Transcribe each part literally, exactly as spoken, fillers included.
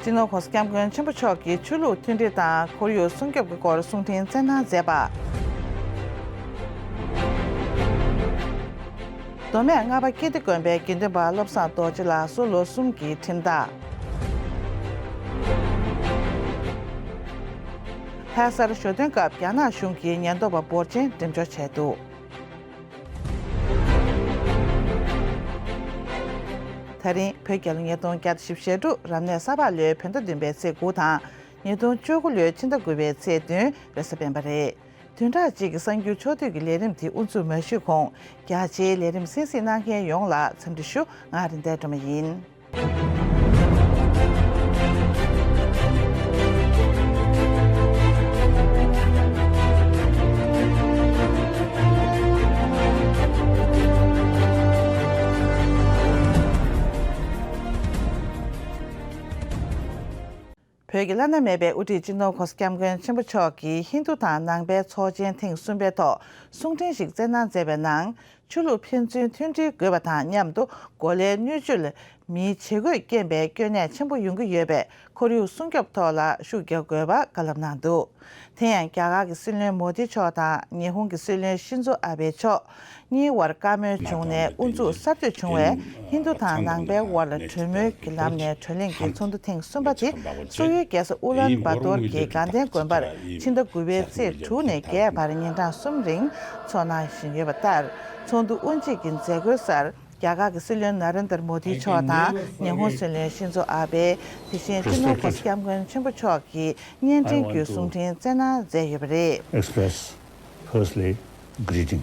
སྤྱི་ནོར་༸གོང་ས་༸སྐྱབས་མགོན་ཆེན་པོ་མཆོག་གིས་ཆོས་ལུགས་མཐུན་སྒྲིལ་དང་ཁོར་ཡུག་སྲུང་སྐྱོབ་ཀྱི་སྐོར་གསུང་འཕྲིན་སྩལ་གནང་མཛད་པ། མདོ་སྨད་རྔ་པ་ཀིརྟི་དགོན་པའི་དགེ་འདུན་པ་བློ་བཟང་རྡོ་རྗེ་ལགས་སུ་ལོ་གསུམ་གྱི་ཁྲིམས་ཐག། ལྷ་སར་ཞོ་སྟོན་སྐབས་རྒྱ་ནག་གཞུང་གིས་ཉེན་རྟོག་པ་འབོར་ཆེན་འགྲེམས་འཇོག་བྱས་འདུག། ད་རིང་བོད་རྒྱལ་ལོ་ཉིས་སྟོང་བརྒྱ་དང་བཞི་བཅུ་ཞེ་དྲུག་རབ་གནས་གསར་པ་ལོའི་བོད་ཟླ་བདུན་པའི་ཚེས་དགུ་དང་། ཉིས་སྟོང་བཅུ་དགུ་ལོའི་ཕྱི་ཟླ་དགུ་པའི་ཚེས་བདུན་རེས་གཟའ་སྤེན་པ་རེད། བདུན་ཕྲག་གཅིག་གི་གསར་འགྱུར་ཕྱོགས་བསྡུས་ཀྱི་ལས་རིམ་དེ་དབུ་འཛུགས་མ་ཞུས་གོང་། རྒྱ་ཆེའི་ལས་རིམ་གསན་གཟིགས་གནང་མཁན་ཡོངས་ལ་འཚམས་འདྲི་ཞུ། ང་རིན་ལྡན་སྒྲོལ་མ་ཡིན། བོད་ཀྱི་བླ་ན་མེད་པའི་དབུ་ཁྲིད་སྤྱི་ནོར་༸གོང་ས་༸སྐྱབས་མགོན་ཆེན་པོ་མཆོག་གིས་ཧིན་རྡུ་དང་ནང་པའི་ཚོགས་ཆེན་ཐེངས་གསུམ་པའི་ཐོག་གསུང་འཕྲིན་ཞིག་སྩལ་གནང་མཛད་པའི་ནང་། ཆོས་ལུགས་ཕན་ཚུན་མཐུན་སྒྲིལ་དགོས་པ་དང་མཉམ་དུ་གོ་ལའི་སྣོད་བཅུད་ལ་མིའི་བྱེད་སྒོས་རྐྱེན་པས་སྐྱོན་གནད་ཆེན་པོ་ཡོང་གི་ཡོད་པས་ཁོར་ཡུག་སྲུང་སྐྱོབ་ཐོག་ལ་ཤུགས་རྒྱག་དགོས་པ་བཀའ་སློབ་གནང་འདུག། དེ་ཡང་རྒྱ་གར་གྱི་སྲིད་བློན་མོ་དི་མཆོག་དང་ཉི་ཧོང་གི་སྲིད་བློན་ཤིན་ཛོ་ཨ་བྷེ་མཆོག་གཉིས་དབར་བཀའ་མོལ་བྱུང་ནས་དབུ་འཛུགས་གསར་གཏོད་བྱུང་བའི་ཧིན་རྡུ་དང་ནང་པའི་དབར་ལ་གྲོས་མོལ་གྱི་ལམ་ནས་གྲོས་གླེང་གི་ཚོགས་འདུ་ཐེངས་གསུམ་པ་དེ་སོག་ཡུལ་རྒྱལ་ས་ཨུ་ལན་བཱ་ཏོར་གྱི་དགའ་ལྡན་དགོན་པར་ཕྱི་ཟླ་དགུ་པའི་ཚེས་དྲུག་ནས་བརྒྱད་བར་ཉིན་གྲངས་གསུམ་རིང་འཚོགས་གནང་བཞིན་ཡོད་པ་ལྟར། ཚོགས་འདུ་དབུ་འབྱེད་ཀྱི་མཛད་སྒོའི་སར། རྒྱ་གར་གྱི་སྲིད་བློན་ན་རེན་དར་མོ་དིའི་མཆོག་དང་ཉི་ཧོང་སྲིད་བློན་ཤིན་ཛོ་ཨ་བྷེ། དེ་བཞིན་སྤྱི་ནོར་༸གོང་ས་༸སྐྱབས་མགོན་ཆེན་པོ་མཆོག་གིས་བརྙན་འཕྲིན་བརྒྱུད་གསུང་འཕྲིན་བསྩལ་གནང་མཛད་ཡོད་པ་རེད། Express personally greeting.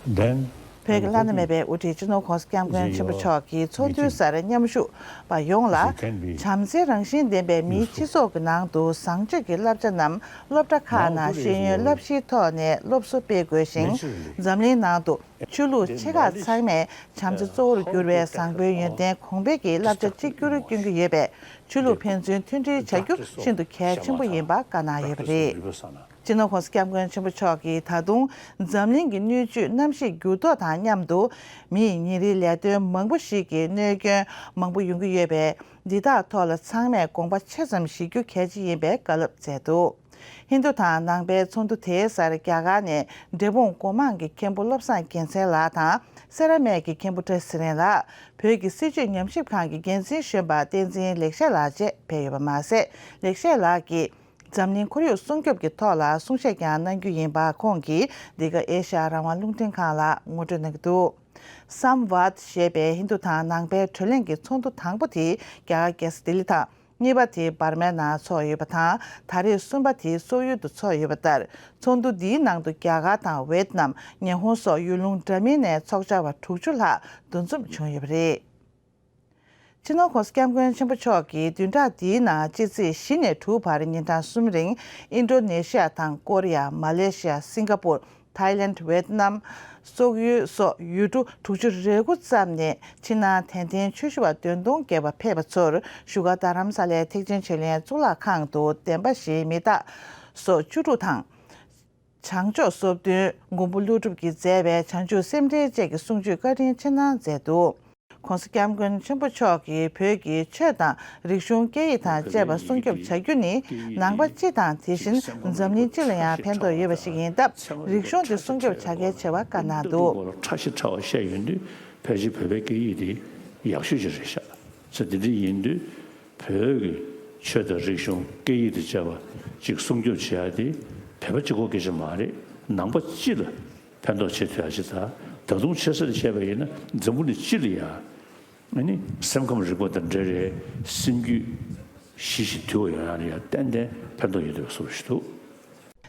Then བོད་ཀྱི་བླ་ན་མེད་པའི་དབུ་ཁྲིད་སྤྱི་ནོར་༸གོང་ས་༸སྐྱབས་མགོན་ཆེན་པོ་མཆོག་གིས་ཚོགས་འདུའི་སར་མཉམ་ཞུགས་པ་ཡོངས་ལ་བྱམས་བརྩེའི་རང་བཞིན་ལྡན་པའི་མིའི་སྤྱི་ཚོགས་ཀྱི་ནང་དུ་བཟང་སྤྱོད་ཀྱི་བསླབ་བྱ་རྣམས་སློབ་གྲྭ་ཁག་ནང་ཤེས་ཡོན་བསླབ་གཞིའི་ཐོག་ནས་སློབ་གསོ་སྤེལ་དགོས་ཤིང་། འཛམ་གླིང་ནང་དུ། ཆོས་ལུགས་ཆེ་ཁག་ཚང་མས་བྱམས་བརྩེ་གཙོ་བོར་གྱུར་བའི་བཟང་པོའི་ཡོན་ཏན་གོང་འཕེལ་གྱི་བསླབ་བྱ་གཅིག་གྱུར་བསྐྲུན་གྱི་ཡོད་པས། ཆོས་ལུགས་ཕན་ཚུན་མཐུན་སྒྲིལ་བྱ་རྒྱུ་ཤིན་ཏུ་གལ་ཆེན་པོ་ཡིན་པ་བཀའ་གནང་ཡོད་པ་རེད། སྤྱི་ནོར་༸གོང་ས་༸སྐྱབས་མགོན་ཆེན་པོ་མཆོག་གིས་ད་དུང་འཛམ་གླིང་གི་སྣོད་བཅུད་གནམ་གཤིས་འགྱུར་ལྡོག་དང་མཉམ་དུ་མི་ཡི་ཉིན་རེའི་ལས་དོན་མང་པོ་ཞིག་གི་གནོད་སྐྱོན་མང་པོ་ཡོང་གི་ཡོད་པས། འདི་དག་ཐོག་ལ་ཚང་མས་དགོངས་པ་ཆེ་ཙམ་བཞེས་རྒྱུ་གལ་ཆེ་ཡིན་པའི་བཀའ་སློབ་སྩལ་འདུག། ཧིན་རྡུ་དང་ནང་པའི་ཚོགས་འདུ་དེའི་སར་རྒྱ་གར་ནས་འབྲས་སྤུངས་སྒོ་མང་གི་མཁན་པོ་བློ་བཟང་རྒྱལ་མཚན་ལགས་དང་སེ་ར་སྨད་ཀྱི་མཁན་པོ་བཀྲ་ཤིས་ཚེ་རིང་ལགས། བོད་ཀྱི་སྲིད་བྱུས་ཉམས་ཞིབ་ཁང་གི་འགན་འཛིན་གཞོན་པ་བསྟན་འཛིན་ལེགས་བཤད་ལགས་བཅས་ཕེབས་ཡོད་པ་མ་ཟད། ལེགས་བཤད་ལགས་ཀྱིས་འཛམ་གླིང་ཁོར་ཡུག་སྲུང་སྐྱོབ་ཀྱི་ཐོག་ལ་གསུང་བཤད་ཀྱང་གནང་རྒྱུ་ཡིན་པ་ཁོང་གིས་འདི་ག་ཨེ་ཤ་ཡ་རང་དབང་རླུང་འཕྲིན་ཁང་ལ་ངོ་སྤྲོད་གནང་གི་འདུག། སམ་ཝཱད་ཞེས་པའི་ཧིན་རྡུ་དང་ནང་པའི་གྲོས་གླེང་གི་ཚོགས་འདུ་དང་པོ་དེ་རྒྱ་གར་རྒྱལ་ས་ལྡི་ལི་དང་། གཉིས་པ་དེ་འབར་མའི་ནང་འཚོགས་ཡོད་པ་དང་། ད་རེས་གསུམ་པ་དེ་སོག་ཡུལ་དུ་འཚོགས་ཡོད་པ་ལྟར། ཚོགས་འདུ་འདིའི་ནང་དུ་རྒྱ་གར་དང་ཝེད་ནམ། ཉི་ཧོང་སོགས་ཡུལ་ལུང་འདྲ་མིན་ནས་ཚོགས་བཅར་བ་དྲུག་ཅུ་ལྷག་འདུ་འཛོམས་བྱུང་ཡོད་པ་རེད། སྤྱི་ནོར་༸གོང་ས་༸སྐྱབས་མགོན་ཆེན་པོ་མཆོག་གིས་བདུན་ཕྲག་འདིའི་ནང་སྤྱི་ཚེས་བཞི་ནས་དྲུག་བར་ཉིན་གྲངས་གསུམ་རིང་ཨིན་ཌོ་ནེ་ཤི་ཡ་དང་ཀོ་རི་ཡ། མ་ལེ་ཤི་ཡ། སིང་ག་པུར། ཐའི་ལེནྜ། ཝེད་ནམ། སོག་ཡུལ་སོགས་ཡུལ་གྲུ་དྲུག་ཅུ་རེ་དགུ་ཙམ་ནས་ཕྱི་ནང་དད་ལྡན་ཆོས་ཞུ་བ་བདུན་སྟོང་བརྒལ་བ་ཕེབས་པ་ཚོར་བཞུགས་སྒར་རྡ་རམ་ས་ལའི་ཐེག་ཆེན་ཆོས་གླིང་གཙུག་ལག་ཁང་དུ་བདེན་པ་བཞིའི་མི་རྟག་སོགས་བཅུ་དྲུག་དང་། བྱང་ཕྱོགས་སོ་བདུན། མགོན་པོ་ཀླུ་སྒྲུབ་ཀྱིས་མཛད་པའི་བྱང་ཆུབ་སེམས་འགྲེལ་བཅས་ཀྱི་གསུང་ཆོས་བཀའ་དྲིན་ཆེ་གནང་མཛད་འདུག། ༸གོང་ས་༸སྐྱབས་མགོན་ཆེན་པོ་མཆོག་གིས་བོད་ཀྱི་ཆོས་དང་རིག་གཞུང་སྐད་ཡིག་དང་བཅས་པ་སྲུང་སྐྱོབ་བྱ་རྒྱུ་ནི་ནང་པ་སྤྱི་དང་དེ་བཞིན་འཛམ་གླིང་སྤྱི་ལ་ཡང་ཕན་ཐོགས་ཡོད་པ་ཞིག་ཡིན་སྟབས། རིག་གཞུང་དེ་སྲུང་སྐྱོབ་བྱ་གལ་ཆེ་བ་བཀའ་གནང་འདུག། ཕྲ་ཞིང་ཕྲ་བ་བཤད་ཡོང་དུས་ཕལ་ཆེར་བོད་པའི་སྐད་ཡིག་དེ་ཡག་ཤོས་ཅིག་རེད་ཤག་ཟེར། དེ་འདྲ་ཡིན་དུས་བོད་ཀྱི་ཆོས་དང་རིག་གཞུང་སྐད་ཡིག་དང་བཅས་པ་ཅིག་སྲུང་སྐྱོབ་བྱེད་ཡ་དེ་བོད་པ་གཅིག་པོ་སྐད་ཆ་མ་རེད། ནང་པ་སྤྱི་ལ་ཕན་ཐོགས་བྱེད་ཐུབ་ཡ་ཅིག་དང་། ད་དུང་ཆེ་ས་ནས་བཤད་པ་ཡིན་ན་འཛམ་བུ་གླིང་སྤྱི་ལ་ཡ། ཨ་ནི་སེམས་ཁམས་རིག་པ་དང་འབྲེལ་བའི་སེམས་རྒྱུད་ཞི་ཞིང་དུལ་བ་ཡོང་ཡ་ལ་ཡ་ཏན་ཏན་ཕན་ཐོགས་ཡོད་པའི་བཟོ་ཞིག་འདུག།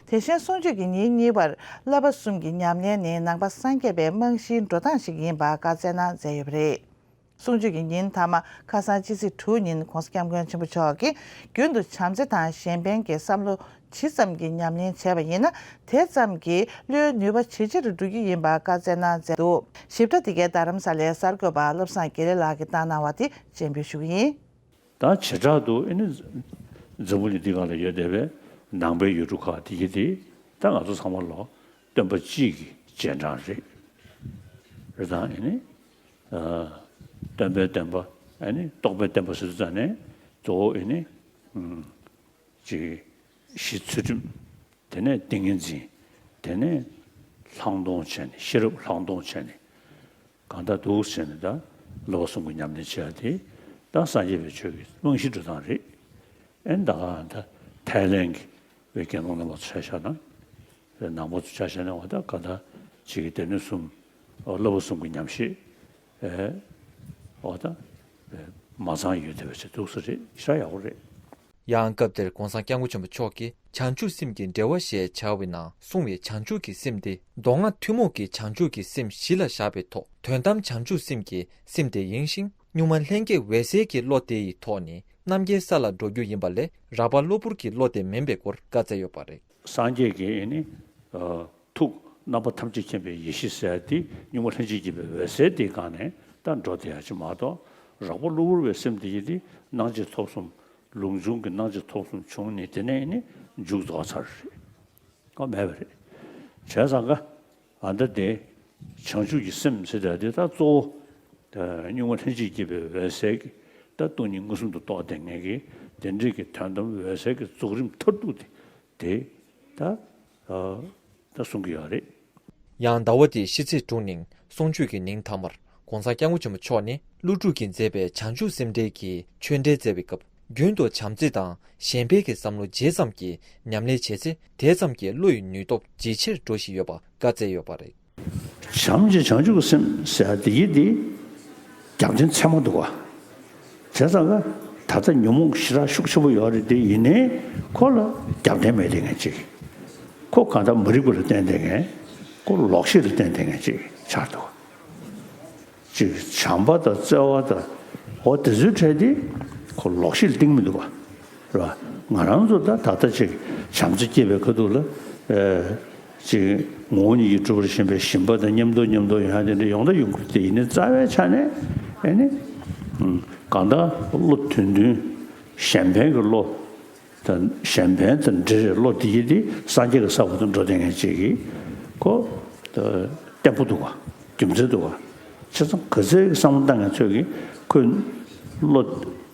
དེ་བཞིན་གསུང་ཆོས་ཀྱི་ཉིན་གཉིས་པར་བསླབ་པ་གསུམ་གྱི་ཉམས་ལེན་ནི་ནང་པ་སངས་རྒྱས་པའི་རྨང་གཞིའི་འགྲོ་སྟངས་ཤིག་ཡིན་པ་བཀའ་སྩལ་གནང་མཛད་ཡོད་པ་རེད། གསུང་ཆོས་ཀྱི་ཉིན་མཐའ་མ་ཁ་སང་ཕྱི་ཚེས་དྲུག་ཉིན་༸གོང་ས་༸སྐྱབས་མགོན་ཆེན་པོ་མཆོག་གིས་རྒྱུན་དུ་བྱམས་བརྩེ་དང་གཞན་ཕན་གྱི་བསམ་བློ་ཇི་ཙམ་གྱིས་ཉམས་ལེན་བྱས་པ་ཡིན་ན། དེ་ཙམ་གྱིས་བློའི་ནུས་པ་ཇེ་ཆེ་རུ་འགྲོ་རྒྱུ་ཡིན་པ་བཀའ་སྩལ་གནང་མཛད་འདུག། ཞིབ་ཕྲ་འདི་གའི་རྡ་རམ་ས་ལའི་གསར་འགོད་པ་བློ་བཟང་དགེ་ལེགས་ལགས་ཀྱིས་བཏང་གནང་བ་དེ་སྤྱན་འབུལ་ཞུ་གི་ཡིན། ད་བྱེ་བྲག་ཏུ་ཨ་ནི་འཛམ་བུ་གླིང་འདི་སྒང་ལ་ཡོད་བསྡད་པའི་ནང་པའི་ཡུལ་གྲུ་ཁག་དེ་གྱད་དེ་ད་ང་ཚོ་ཚང་མ་ལོ་སྟོན་པ་གཅིག་གི་རྗེས་འབྲང་རེད། རེད་དང་ཨ་ནི། སྟོན་པའི་བསྟན་པ། ཨ་ནི་རྟོགས་པའི་བསྟན་པ་ཟེར་དུས་ཙང་ནས་ གཙོ་བོ་ཨེ་ནི་ཅིག་ཞི་ཚུལ་ཁྲིམས། དེ་ནས་ཏིང་ངེ་འཛིན། དེ་ནས་ལྷག་མཐོང་བྱས་ནས། ཤེས་རབ་ལྷག་མཐོང་བྱས་ནས། གང་ལྟར་འདུག་ཟེར་ནས་ད་བསླབ་པ་གསུམ་གྱི་ཉམས་ལེན་བྱེད་ཡ་དེ་ད་སངས་རྒྱས་པའི་ཆོས་ཀྱི་རྨང་གཞི་འགྲོ་སྟངས་རེད། ཨེ་ད་ག་ད་ཐའི་ལེན་གྱི་བའི་དགེ་སློང་རྣམ་པ་ཚོ་ཆ་བཞག་ན། ནང་པ་ཚོ་ཆ་བཞག་ན་འོ་ད་ག་ད་ཅིག་གི་སྡེ་སྣོད་གསུམ། འོ་བསླབ་པ་གསུམ་གྱི་ཉམས་བཞེས། ཨེ་འོ་ད་མ་ཚང་ཡོད་བསྡད་པ་ཞིག་འདུག་ས་རེད། ཞེ་དྲག་ཡག་པོ་རེད། ཡང་སྐབས་དེར་གོང་ས་སྐྱབས་མགོན་ཆེན་པོ་མཆོག་གིས་བྱང་ཆུབ་སེམས་ཀྱི་འགྲེལ་བ་ཞེས་བྱ་བའི་ནང་གསུངས་པའི་བྱང་ཆུབ་ཀྱི་སེམས་དེ་མདོ་སྔགས་ཐུན་མོང་གི་བྱང་ཆུབ་ཀྱི་སེམས་གཞི་ལ་བཞག་པའི་ཐོག་དོན་དམ་བྱང་ཆུབ་སེམས་ཀྱི་སེམས་དེ་ཡིན་ཞིང་། གཉུག་མ་ལྷན་སྐྱེས་འོད་གསལ་གྱི་བློ་དེ་ཡི་ཐོག་ནས་རྣམ་མཁྱེན་ས་ལ་འགྲོ་རྒྱུ་ཡིན་པ་ལས་རགས་པ་གློ་བུར་གྱི་བློ་དེ་མིན་པའི་སྐོར་བཀའ་སྩལ་ཡོད་པ་རེད། སངས་རྒྱས་ཀྱིས་ནི་ཐུགས་རྣམ་པ་ཐམས་ཅད་མཁྱེན་པའི་ཡེ་ཤེས་ཟེར་ཡ་དེ་གཉུག་མ་ལྷན་ཅིག་སྐྱེས་པའི་འོད་གསལ་དེའི་སྒང་ནས་ད་འགྲོ་བསྡད་ཡ་ཅིག་མ་གཏོགས། རགས་པ་གློ་བུར་བའི་སེམས་དེ་ཡི་དེ་སྣང་མཆེད་ཐོབ་གསུམ། ལུགས་འབྱུང་གི་སྣང་མཆེད་ཐོབ་གསུམ་བྱུང་ནས་དེ་ནས་ནི་མཇུག་རྫོགས་ཚར་རེད། ཨ་མེད་པ་རེད། བྱས་ཙང་ཀ་ཨ་ད་དེ་བྱང་ཆུབ་ཀྱི་སེམས་ཟེར་ཡ་དེ་ད་གཙོ་བོ་གཉུག་མ་ལྷན་ཅིག་སྐྱེས་པའི་འོད་གསལ་གྱི་ད་སྟོང་ཉིད་མངོན་སུམ་དུ་རྟོགས་བསྡད་མཁན་གྱི་དེ་འདྲའི་གི་དོན་དམ་འོད་གསལ་གྱི་རྫོགས་རིམ་མཐར་ཐུག་དེ་དེ་ད་ད་གསུང་གི་ཡོད་རེད། ཡང་ཟླ་བ་འདིའི་ཕྱི་ཚེས་དྲུག་ཉིན་གསུང་ཆོས་ཀྱི་ཉིན་མཐའ་མར་གོང་ས་སྐྱབས་མགོན་ཆེན་པོ་མཆོག་ནས་ཀླུ་སྒྲུབ་ཀྱིས་མཛད་པའི་བྱང་ཆུབ་སེམས་འགྲེལ་གྱི་ཆོས་འགྲེལ་མཛད་པའི་སྐབས། རྒྱུན་དུ་བྱམས་བརྩེ་དང་གཞན་ཕན་གྱི་བསམ་བློ་ཇི་ཙམ་གྱིས་ཉམས་ལེན་བྱེད་ཚེ། དེ་ཙམ་གྱིས་བློ་ཡི་ནུས་སྟོབས་ཇེ་ཆེར་འགྲོ་བཞིན་ཡོད་པ་བཀའ་སྩལ་ཡོད་པ་རེད། བྱམས་བརྩེ་བྱང་ཆུབ་ཀྱི་སེམས་ཟེར་ཡ་དེ་ཡི་དེ་རྒྱབ་རྟེན་ཚད་མ་འདུག་བ། བྱས་ཙང་ཀ་ད་ལྟ་ཉོན་མོངས་ཞེ་དྲག་ཤུགས་ཆེན་པོ་ཡོད་རེད་དེ། ཡིན་ནའི་ཁོ་ལ་རྒྱབ་རྟེན་མེད་དེ་ངན་ཅིག་ཁོ་གང་ལྟར་མ་རིག་པ་ལ་བརྟེན་དེ་ངན། ཁོ་ལོག་ཤེས་ལ་བརྟེན་དེ་ངན་ཅིག་ཆགས་འདུག་ཅིག་བྱམས་པ་དང་བརྩེ་བ་དང་འོ་དེ་ཚོའི་གྲས་དེ་ཁོ་ལོག་ཤེས་ལ་གཏིང་མི་འདུག་བ། རེད་བ། ང་རང་ཚོ་ད་ད་ལྟ་ཅིག་བྱམས་བརྩེ་སྐྱེས་པའི་ཁ་ཐུག་ལ། ཨེ། ཅིག་ངོ་བོ་ཉིད་ཀྱིས་གྲུབ་པར་ཤེས་པའི་ཞེན་པ་དང་མཉམ་དུ་མཉམ་དུ་ཡོང་ཡ་དེ་འདྲ་ཡོང་ད་ཡོང་གི་རེད་དེ། ཡིན་ནའི་རྩ་བའི་ཆ་ནས་ཨེ་ནི། ཨུམ། གང་ལྟར་བློ་དོན་མཐུན། གཞན་ཕན་གྱི་བློ། དང་གཞན་ཕན་དང་འབྲེལ་བའི་བློ་དེ་ཡི་དེ་སངས་རྒྱས་ཀྱི་ས་བོན་དུ་འགྲོ་བསྡད་མཁན་ཅིག་གིས་ཁོ་བརྟན་པོ་འདུག་བ། རྒྱུ་མཚན་འདུག་བ། བྱས་ཙང་ག་ཚད་ཀྱི་བསམ་བློ་བཏང་མཁན་ཚོས་ཀྱིས་ཁོས་བློ་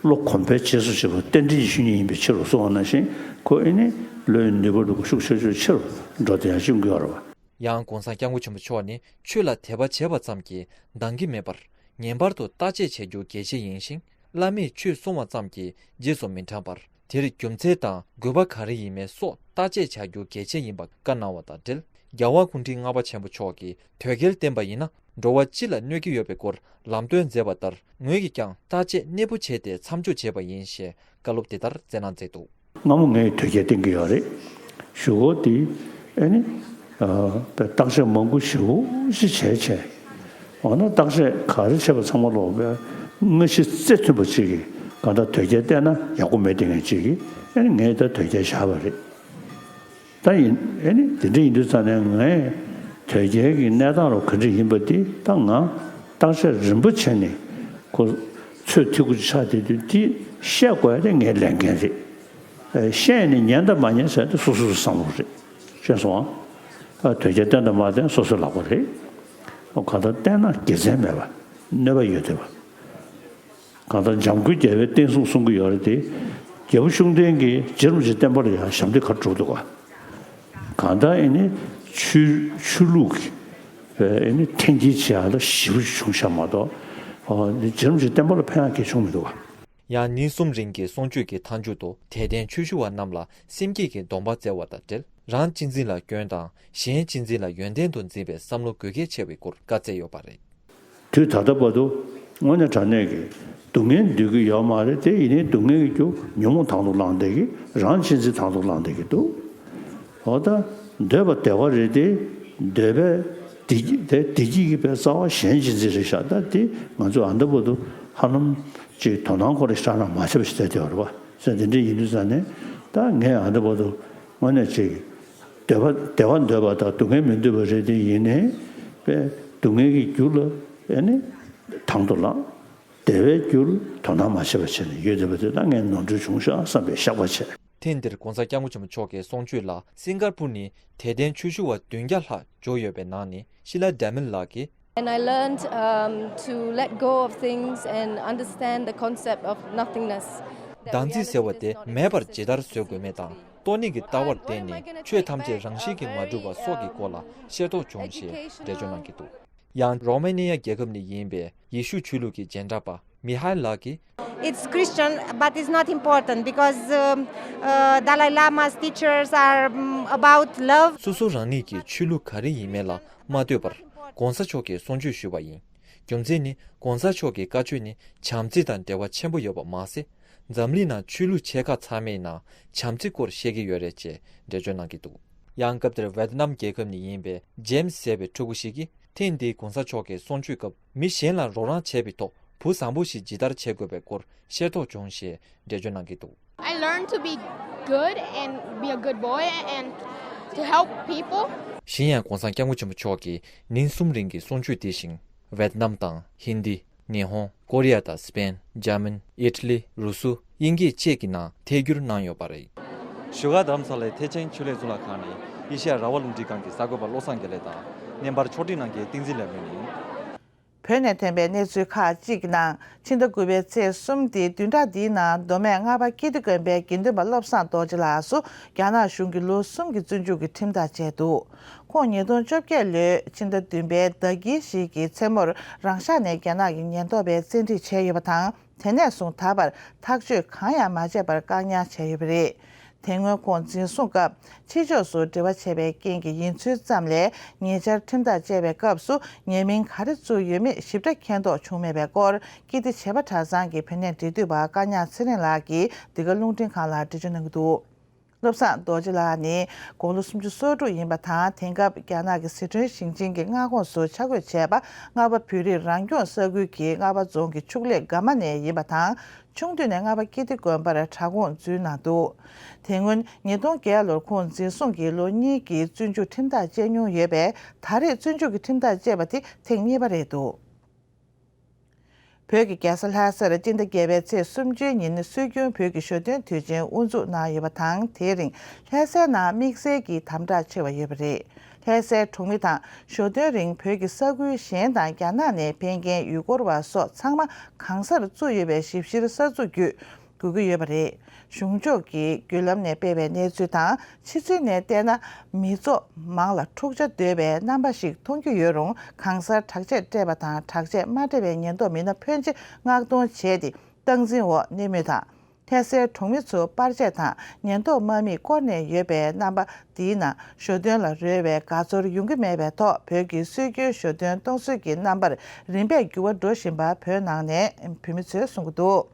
བློ་གོམས་པས་རྗེས་སུ་བྱེད་པ་རྟེན་འབྲེལ་གྱི་ཆོས་ཉིད་ཡིན་པའི་ཕྱིར་རོ་གསུངས་པ་ནང་བཞིན། ཁོ་ཨེ་ནི་བློའི་ནུས་པ་འདུག་གོ་ཤུགས་ཆེ་ཤོས་ཆེ་རུ་འགྲོ་བསྡད་ཡ་ཅིག་ཡོང་གི་ཡོད་རེད་བ། ཡང་གོང་ས་སྐྱབས་མགོན་ཆེན་པོ་མཆོག་ནི་ཆོས་ལ་དད་པ་བྱས་པ་ཙམ་གྱིས་འདང་གི་མེད་པར། ངེས་པར་དུ་བརྟག་དཔྱད་བྱ་རྒྱུ་གལ་ཆེ་ཡིན་ཞིང་། བླ་མས་ཆོས་གསུངས་པ་ཙམ་གྱིས་རྗེས་སུ་མི་འབྲང་བར། དེར་རྒྱུ་མཚན་དང་དགོས་པ་ག་རེ་ཡིན་མིན་སོགས་བརྟག་དཔྱད་བྱ་རྒྱུ་གལ་ཆེ་ཡིན་པ་བཀའ་གནང་བ་དང་འབྲེལ། རྒྱལ་བ་སྐུ་ཕྲེང་ལྔ་པ་ཆེན་པོ་མཆོག་གིས་དོལ་རྒྱལ་བསྟེན་པ་ཡིན་ན་འགྲོ་བ་སྤྱི་ལ་གནོད་ཀྱི་ཡོད་པའི་སྐོར་ལམ་སྟོན་མཛད་པ་ལྟར། ངོས་ཀྱིས་ཀྱང་བརྟག་དཔྱད་གནས་པོ་བྱས་ཏེ་མཚམས་འཇོག་བྱས་པ་ཡིན་ཞེས་བཀའ་སློབ་དེ་ལྟར་མཛད་གནང་མཛད་འདུག་སྔ་མོ་ངས་དོལ་རྒྱལ་བསྟེན་གྱི་ཡོད་རེད། གཞུག་གུ་དེ་ཨེ་ནི། ཨ། བརྟག་དཔྱད་མང་པོ་ཞེ་པོ་ཞིག་བྱས་བྱས། འོ་ན་བརྟག་དཔྱད་ག་རེ་བྱས་པ་ཚང་མ་ལོག་པའི་སྔ་ཕྱི་རྩིས་མཐུན་པ་ཅིག་གིས་གང་ལྟར་དོལ་རྒྱལ་བསྟེན་ན་ཡག་པོ་མེད་དེ་ངས་ཅིག་གིས་ཨེ་ནི་ངས་ད་དོལ་རྒྱལ་བཞག་པ་རེད། ད་ཡིན་ཨེ་ནི་དེ་འདྲ་ཡིན་དུས་ཙང་ནས་ངས་དོལ་རྒྱལ་གྱི་གནས་སྟངས་རོ་ག་འདྲ་ཡིན་པ་དེ་ད་ང་བརྟག་དཔྱད་རིམ་པ་བྱས་ནས་ཁོ་ཚོད་ཐིག་གུ་ཆགས་དེ་དུས་དེ་བཤད་དགོས་ཡ་དེ་ངའི་ལས་འགན་རེད། ཨེ། བཤད་ནས་ཉན་དང་མ་ཉན་ཟེར་དེ་སོ་སོ་སོའི་བསམ་བློ་རེད། ཤེས་སོང་ཨ། ཨ། དོལ་རྒྱལ་བསྟེན་དང་མ་བསྟེན་སོ་སོའི་ལག་པ་རེད། ཨོ། གང་ལྟར་བསྟེན་ན་དགེ་མཚན་མེད་པ། གནོད་པ་ཡོད་བསྡད་པ། གང་ལྟར་འཇམ་མགོན་རྒྱལ་བའི་བསྟན་སྲུང་གསུང་གི་ཡོད་རེད་དེ། རྒྱལ་པོ་ཤུགས་ལྡན་གྱིས་རྗེ་རིན་པོ་ཆེ་བསྟེན་པ་ལ་ཡང་ཞབས་འདེགས་ག་རེ་སྒྲུབ་འདུག་ག་གང་ལྟར་ཨེ་ནི་ཆོས་ཆོས་ལུགས་ཀྱི་ཨེ་ནི་འཐེན་འཁྱེར་བྱེད་ཡག་ལ་ཞེ་པོ་ཅིག་བྱུང་ཤག་མ་གཏོགས། ཨོ། རྗེ་རིན་པོ་ཆེ་བསྟེན་པ་ལ་ཕན་ཡག་གང་ཡང་བྱུང་མི་འདུག་ག་ཡང་ཉིན་གསུམ་རིང་གི་གསུང་ཆོས་ཀྱི་མཐའ་མཇུག་ཏུ་དད་ལྡན་ཆོས་ཞུ་བ་རྣམས་ལ་སེམས་བསྐྱེད་ཀྱི་སྡོམ་པ་སྩལ་བ་དང་འབྲེལ། རང་གཅེས་འཛིན་ལ་སྐྱོན་དང་གཞན་གཅེས་འཛིན་ལ་ཡོན་ཏན་དུ་འཛིན་པའི་བསམ་བློ་དགོས་གལ་ཆེ་བའི་སྐོར་བཀའ་སྩལ་ཡོད་པ་རེད། དུས་ད་ལྟ་བར་དུ་དངོས་གནས་དྲང་གནས་ཀྱི་སྡུག་བསྔལ་འདོད་ཀྱི་ཡོད་མ་རེད་དེ། ཡིན་ནའི་སྡུག་བསྔལ་གྱི་རྒྱུ་ཉོན་མོངས་དང་དུ་བླངས་བསྡད་ཀྱི། རང་གཅེས་འཛིན་དང་དུ་བླངས་བསྡད་ཀྱི་འདུག་འོ་ད་འདོད་པ་བདེ་བ་རེད་དེ། འདོད་པའི་བདེ་སྐྱིད་དེ་བདེ་སྐྱིད་ཀྱི་པའི་རྩ་བ་གཞན་གཅེས་འཛིན་རེད་ཤག་ད་དེ་ང་ཚོས་ཨ་འདི་བར་དུ་ཧ་ལམ་ཅིག་དོ་སྣང་ཁོ་རང་ཤ་ན་མ་བྱས་པ་ཞིག་བསྡད་བསྡད་པ་རེད་བ། ཟེར་དེ་འདྲ་ཡིན་དུས་ཙང་ནས་ད་ངས་ཨ་འདི་བར་དུ་དངོས་གནས་ཅིག་འདོད་པ་བདེ་བ་འདོད་པ་དང་སྡུག་བསྔལ་མི་འདོད་པ་རེད་དེ། ཡིན་ནའི་པའི་སྡུག་བསྔལ་གྱི་རྒྱུ་ལ་ཨེ་ནི་དང་དུ་བླངས། བདེ་བའི་རྒྱུར་དོ་སྣང་མ་བྱས་པ་བྱས་ནས་ཡོད་བསྡད་པ་དེ་ད་ངས་ནོར་འཁྲུལ་བྱུང་ཤག་བསམ་པའི་བཤགས་པ་བྱས། ཐེངས་འདིར་༸གོང་ས་༸སྐྱབས་མགོན་ཆེན་པོ་མཆོག་གི་གསུང་ཆོས་ལ་སིང་ག་པུར་ནས་དད་ལྡན་ཆོས་ཞུ་བ་བདུན་བརྒྱ་ལྷག་འབྱོར་ཡོད་པའི་ནང་ནས་ཤི་ལ་ཌེ་མིན་ལགས་ཀྱིས། And I learned, um, to let go of things and understand the concept of nothingness. བདག་འཛིན་ཟེར་བ་དེ་མེད་པར་ཇི་ལྟར་བཟོ་དགོས་མེད་དང་། སྟོང་ཉིད་ཀྱི་ལྟ་བར་བརྟེན་ནས་ཆོས་ཐམས་ཅད་རང་བཞིན་གྱིས་མ་གྲུབ་པ་སོགས་ཀྱི་སྐོར་ལ་ཤེས་རྟོགས་བྱུང་ཞེས་འགྲེལ་བརྗོད་གནང་གི་འདུག། ཡང་རོ་མེ་ནི་ཡ་རྒྱལ་ཁབ་ནས་ཡིན་པའི་ཡེ་ཤུ་ཆོས་ལུགས་ཀྱི་རྗེས་འབྲང་པ་མི་ཧའེ་ལགས་ཀྱིས། It's Christian, but it's not important because um, uh, Dalai Lama's teachers are um, about love. སོ་སོ་རང་ཉིད་ཀྱི་ཆོས་ལུགས་ག་རེ་ཡིན་མིན་ལ་མ་ལྟོས་པར་༧གོང་ས་མཆོག་གིས་གསུང་ཆོས་ཞུས་པ་ཡིན། རྒྱུ་མཚན་ནི་༧གོང་ས་མཆོག་གི་བཀའ་ཆོས་ནི་བྱམས་བརྩེ་དང་འབྲེལ་བ་ཆེན་པོ་ཡོད་པ་མ་ཟད། འཛམ་གླིང་ནང་ཆོས་ལུགས་ཆེ་ཁག་ཚང་མའི་ནང་བྱམས་བརྩེ་སྐོར་བཤད་ཀྱི་ཡོད་རེད་ཅེས་འགྲེལ་བརྗོད་གནང་གི་འདུག། ཡང་སྐབས་དེར་ཝེ་ཏི་ནམ་རྒྱལ་ཁབ་ནས་ཡིན་པའི་ཇེམ་སི་ཟེར་བའི་ཕྲུ་གུ་ཞིག་གིས། ཐེངས་འདིའི་༧གོང་ས་མཆོག་གི་གསུང་ཆོས་སྐབས་མི་གཞན་ལ་རོགས་རམ་བྱས་པའི་ཐོག་བུ་བཟང་པོ་ཞིག་ཇི་ལྟར་བྱེད་དགོས་པའི་སྐོར་ཤེས་རྟོགས་བྱུང་ཞེས་འགྲེལ་བརྗོད་གནང་གི་འདུག། I learned to be good and be a good boy and to help people. གཞན་ཡང་༧གོང་ས་༧སྐྱབས་མགོན་ཆེན་པོ་མཆོག་གིས་ཉིན་གསུམ་རིང་གི་གསུང་ཆོས་དེ་བཞིན་ཝེ་ཏི་ནམ་དང་ཧིན་དི། ཉི་ཧོང་། ཀོ་རི་ཡ་དང་སི་པེན། འཇར་མན། ཨི་ཊ་ལི། རུ་སུ། དབྱིན་སྐད་བཅས་ཀྱི་ནང་ཐད་སྒྱུར་གནང་ཡོད་པ་རེད། བཞུགས་སྒར་རྡ་རམ་ས་ལའི་ཐེག་ཆེན་ཆོས་ལས་གཙུག་ལག་ཁང་ནས་ཨེ་ཤེ་ཡ་རང་དབང་རླུང་འཕྲིན་ཁང་གི་གསར་འགོད་པ་བློ་བཟང་དགེ་ལེགས་དང་། བརྙན་པར་ཕྱོགས་སྒྲིག་གནང་མཁན་བསྟན་འཛིན་ལེགས་སྨོན་ཡིན། བོད་ནས་ཐོན་པའི་གནས་ཚུལ་ཁག་ཅིག་གི་ནང་། ཕྱི་ཟླ་དགུ་པའི་ཚེས་གསུམ་སྟེ་བདུན་ཕྲག་འདིའི་ནང་མདོ་སྨད་རྔ་པ་ཀིརྟི་དགོན་པའི་དགེ་འདུན་པ་བློ་བཟང་རྡོ་རྗེ་ལགས་སུ་རྒྱ་ནག་གཞུང་གིས་ལོ་གསུམ་གྱི་བཙོན་འཇུག་གི་ཁྲིམས་ཐག་བཅད་འདུག། ཁོང་ཉིས་སྟོང་བཅོ་བརྒྱད་ལོའི་ཕྱི་ཟླ་བདུན་པའི་ཟླ་དཀྱིལ་ཞིག་གི་མཚན་མོར་རང་ཤག་ནས་རྒྱ་ནག་གི་ཉེན་རྟོག་པས་བཙན་ཁྲིད་བྱས་ཡོད་པ་དང་། དེ་ནས་བཟུང་ད་བར་ཐག་གཅོད་གང་ཡང་མ་བྱས་པར་བཀག་ཉར་བྱས་ཡོད་པ་རེད། དེ་སྔོན་ཁོང་འཛིན་བཟུང་སྐབས་ཕྱི་ཕྱོགས་སུ་འབྲེལ་བ་བྱས་པའི་རྐྱེན་གྱིས་ཡིན་ཚུལ་ཙམ་ལས། ཉེ་ཆར་ཁྲིམས་ཐག་བཅད་པའི་སྐབས་སུ་ཉེས་མིང་ག་རེ་བཙུགས་ཡོད་མེད་ཞིབ་ཕྲ་མཁྱེན་རྟོགས་བྱུང་མེད་པའི་སྐོར། ཀིརྟི་བྱེས་པ་གྲྭ་ཚང་གི་བུད་མེད་འབྲེལ་མཐུད་པ་བཀའ་ཉག་ཚེ་རིང་ལགས་ཀྱིས་འདི་ག་རླུང་འཕྲིན་ཁང་ལ་འགྲེལ་བརྗོད་གནང་གི་འདུག། བློ་བཟང་རྡོ་རྗེ་ལགས་ནི་དགུང་ལོ་སུམ་ཅུ་སོ་དྲུག་ཡིན་པ་དང་། དེང་སྐབས་རྒྱ་ནག་གི་ཟི་ཁྲོན་ཞིང་ཆེན་གྱི་མངའ་ཁོངས་སུ་ཆ་བགོས་བྱས་པ། རྔ་པ་བོད་རིགས་རང་སྐྱོང་ས་ཁུལ་གྱི་རྔ་པ་རྫོང་གི་ཕྱུགས་ལས་དགའ་མ་ནས་ཡིན་པ་དང་། ཆུང་དུས་ནས་རྔ་པ་ཀིརྟི་དགོན་པར་གྲྭ་ཁོངས་འཛུལ་གནང་འདུག། དེ་སྔོན་ཉིས་སྟོང་བརྒྱད་ལོར་ཁོང་འཛིན་བཟུང་གིས་ལོ་གཉིས་ཀྱི་བཙོན་འཇུག་ཁྲིམས་ཐག་བཅད་མྱོང་ཡོད་པས། ད་རེས་བཙོན་འཇུག་གི་ཁྲིམས་ཐག་བཅད་པ་དེ་ཐེངས་གཉིས་པ་རེད་འདུག། བོད་ཀྱི་རྒྱལ་ས་ལྷ་སར་སྤྱི་ཟླ་བརྒྱད་པའི་ཚེས་སུམ་ཅུའི་ཉིན་སྲོལ་རྒྱུན་བོད་ཀྱི་ཞོ་སྟོན་དུས་ཆེན་དབུ་འཛུགས་གནང་ཡོད་པ་དང་། དེའི་རིང་ལྷ་སའི་ནང་དམིགས་བསལ་གྱི་དམ་དྲག་ཆེ་བ་ཡོད་པ་རེད། ལྷ་སའི་གྲོང་མི་དང་ཞོ་སྟོན་རིང་བོད་ཀྱི་ས་ཁུལ་གཞན་དང་རྒྱ་ནག་ནས་ཕེབས་མཁན་ཡུལ་སྐོར་བ་སོགས་ཚང་མ་གང་སར་བཙུགས་ཡོད་པའི་ཞིབ་བཤེར་ས་ཚུགས་བརྒྱུད་དགོས་ཀྱི་ཡོད་པ་རེད། གཞུང་ཕྱོགས་ཀྱི་བརྒྱུད་ལམ་ནས་སྤེལ་བའི་གནས་ཚུལ་དང་། ཕྱི་ཚུལ་ནས་བལྟས་ན། མི་ཚོགས་མང་ལ་འཁྲུག་ཆ་དོད་པའི་རྣམ་པ་ཞིག་མཐོང་རྒྱུ་ཡོད་རུང་། གང་སར་དྲག་ཆས་སྤྲས་པ་དང་། དྲག་ཆས་མ་སྤྲས་པའི་ཉེན་རྟོག་མི་སྣ་ཕོན་ཆེ་མངགས་གཏོང་བྱས་ཏེ། སྟངས་འཛིན་འོག་གནས་མུས་དང་། ལྷ་སའི་གྲོང་མི་ཚོ་པར་ཆས་དང་ཉེན་རྟོག་དམག་མིས་བསྐོར་ནས་ཡོད་པའི་རྣམ་པ་འདིའི་ནང་ཞོ་སྟོན་ལ་རོལ་བའི་དགའ་ཚོར་ཡོང་གི་མེད་པའི་ཐོག། བོད་ཀྱི་སྲོལ་རྒྱུན་ཞོ་སྟོན་གཏོང་སྲོལ་གྱི་རྣམ་པར་རིམ་པས་འགྱུར་བ་འགྲོ་བཞིན་པ་བོད་ནང་ནས་བོད་མི་ཚོས་གསུང་གི་འདུག།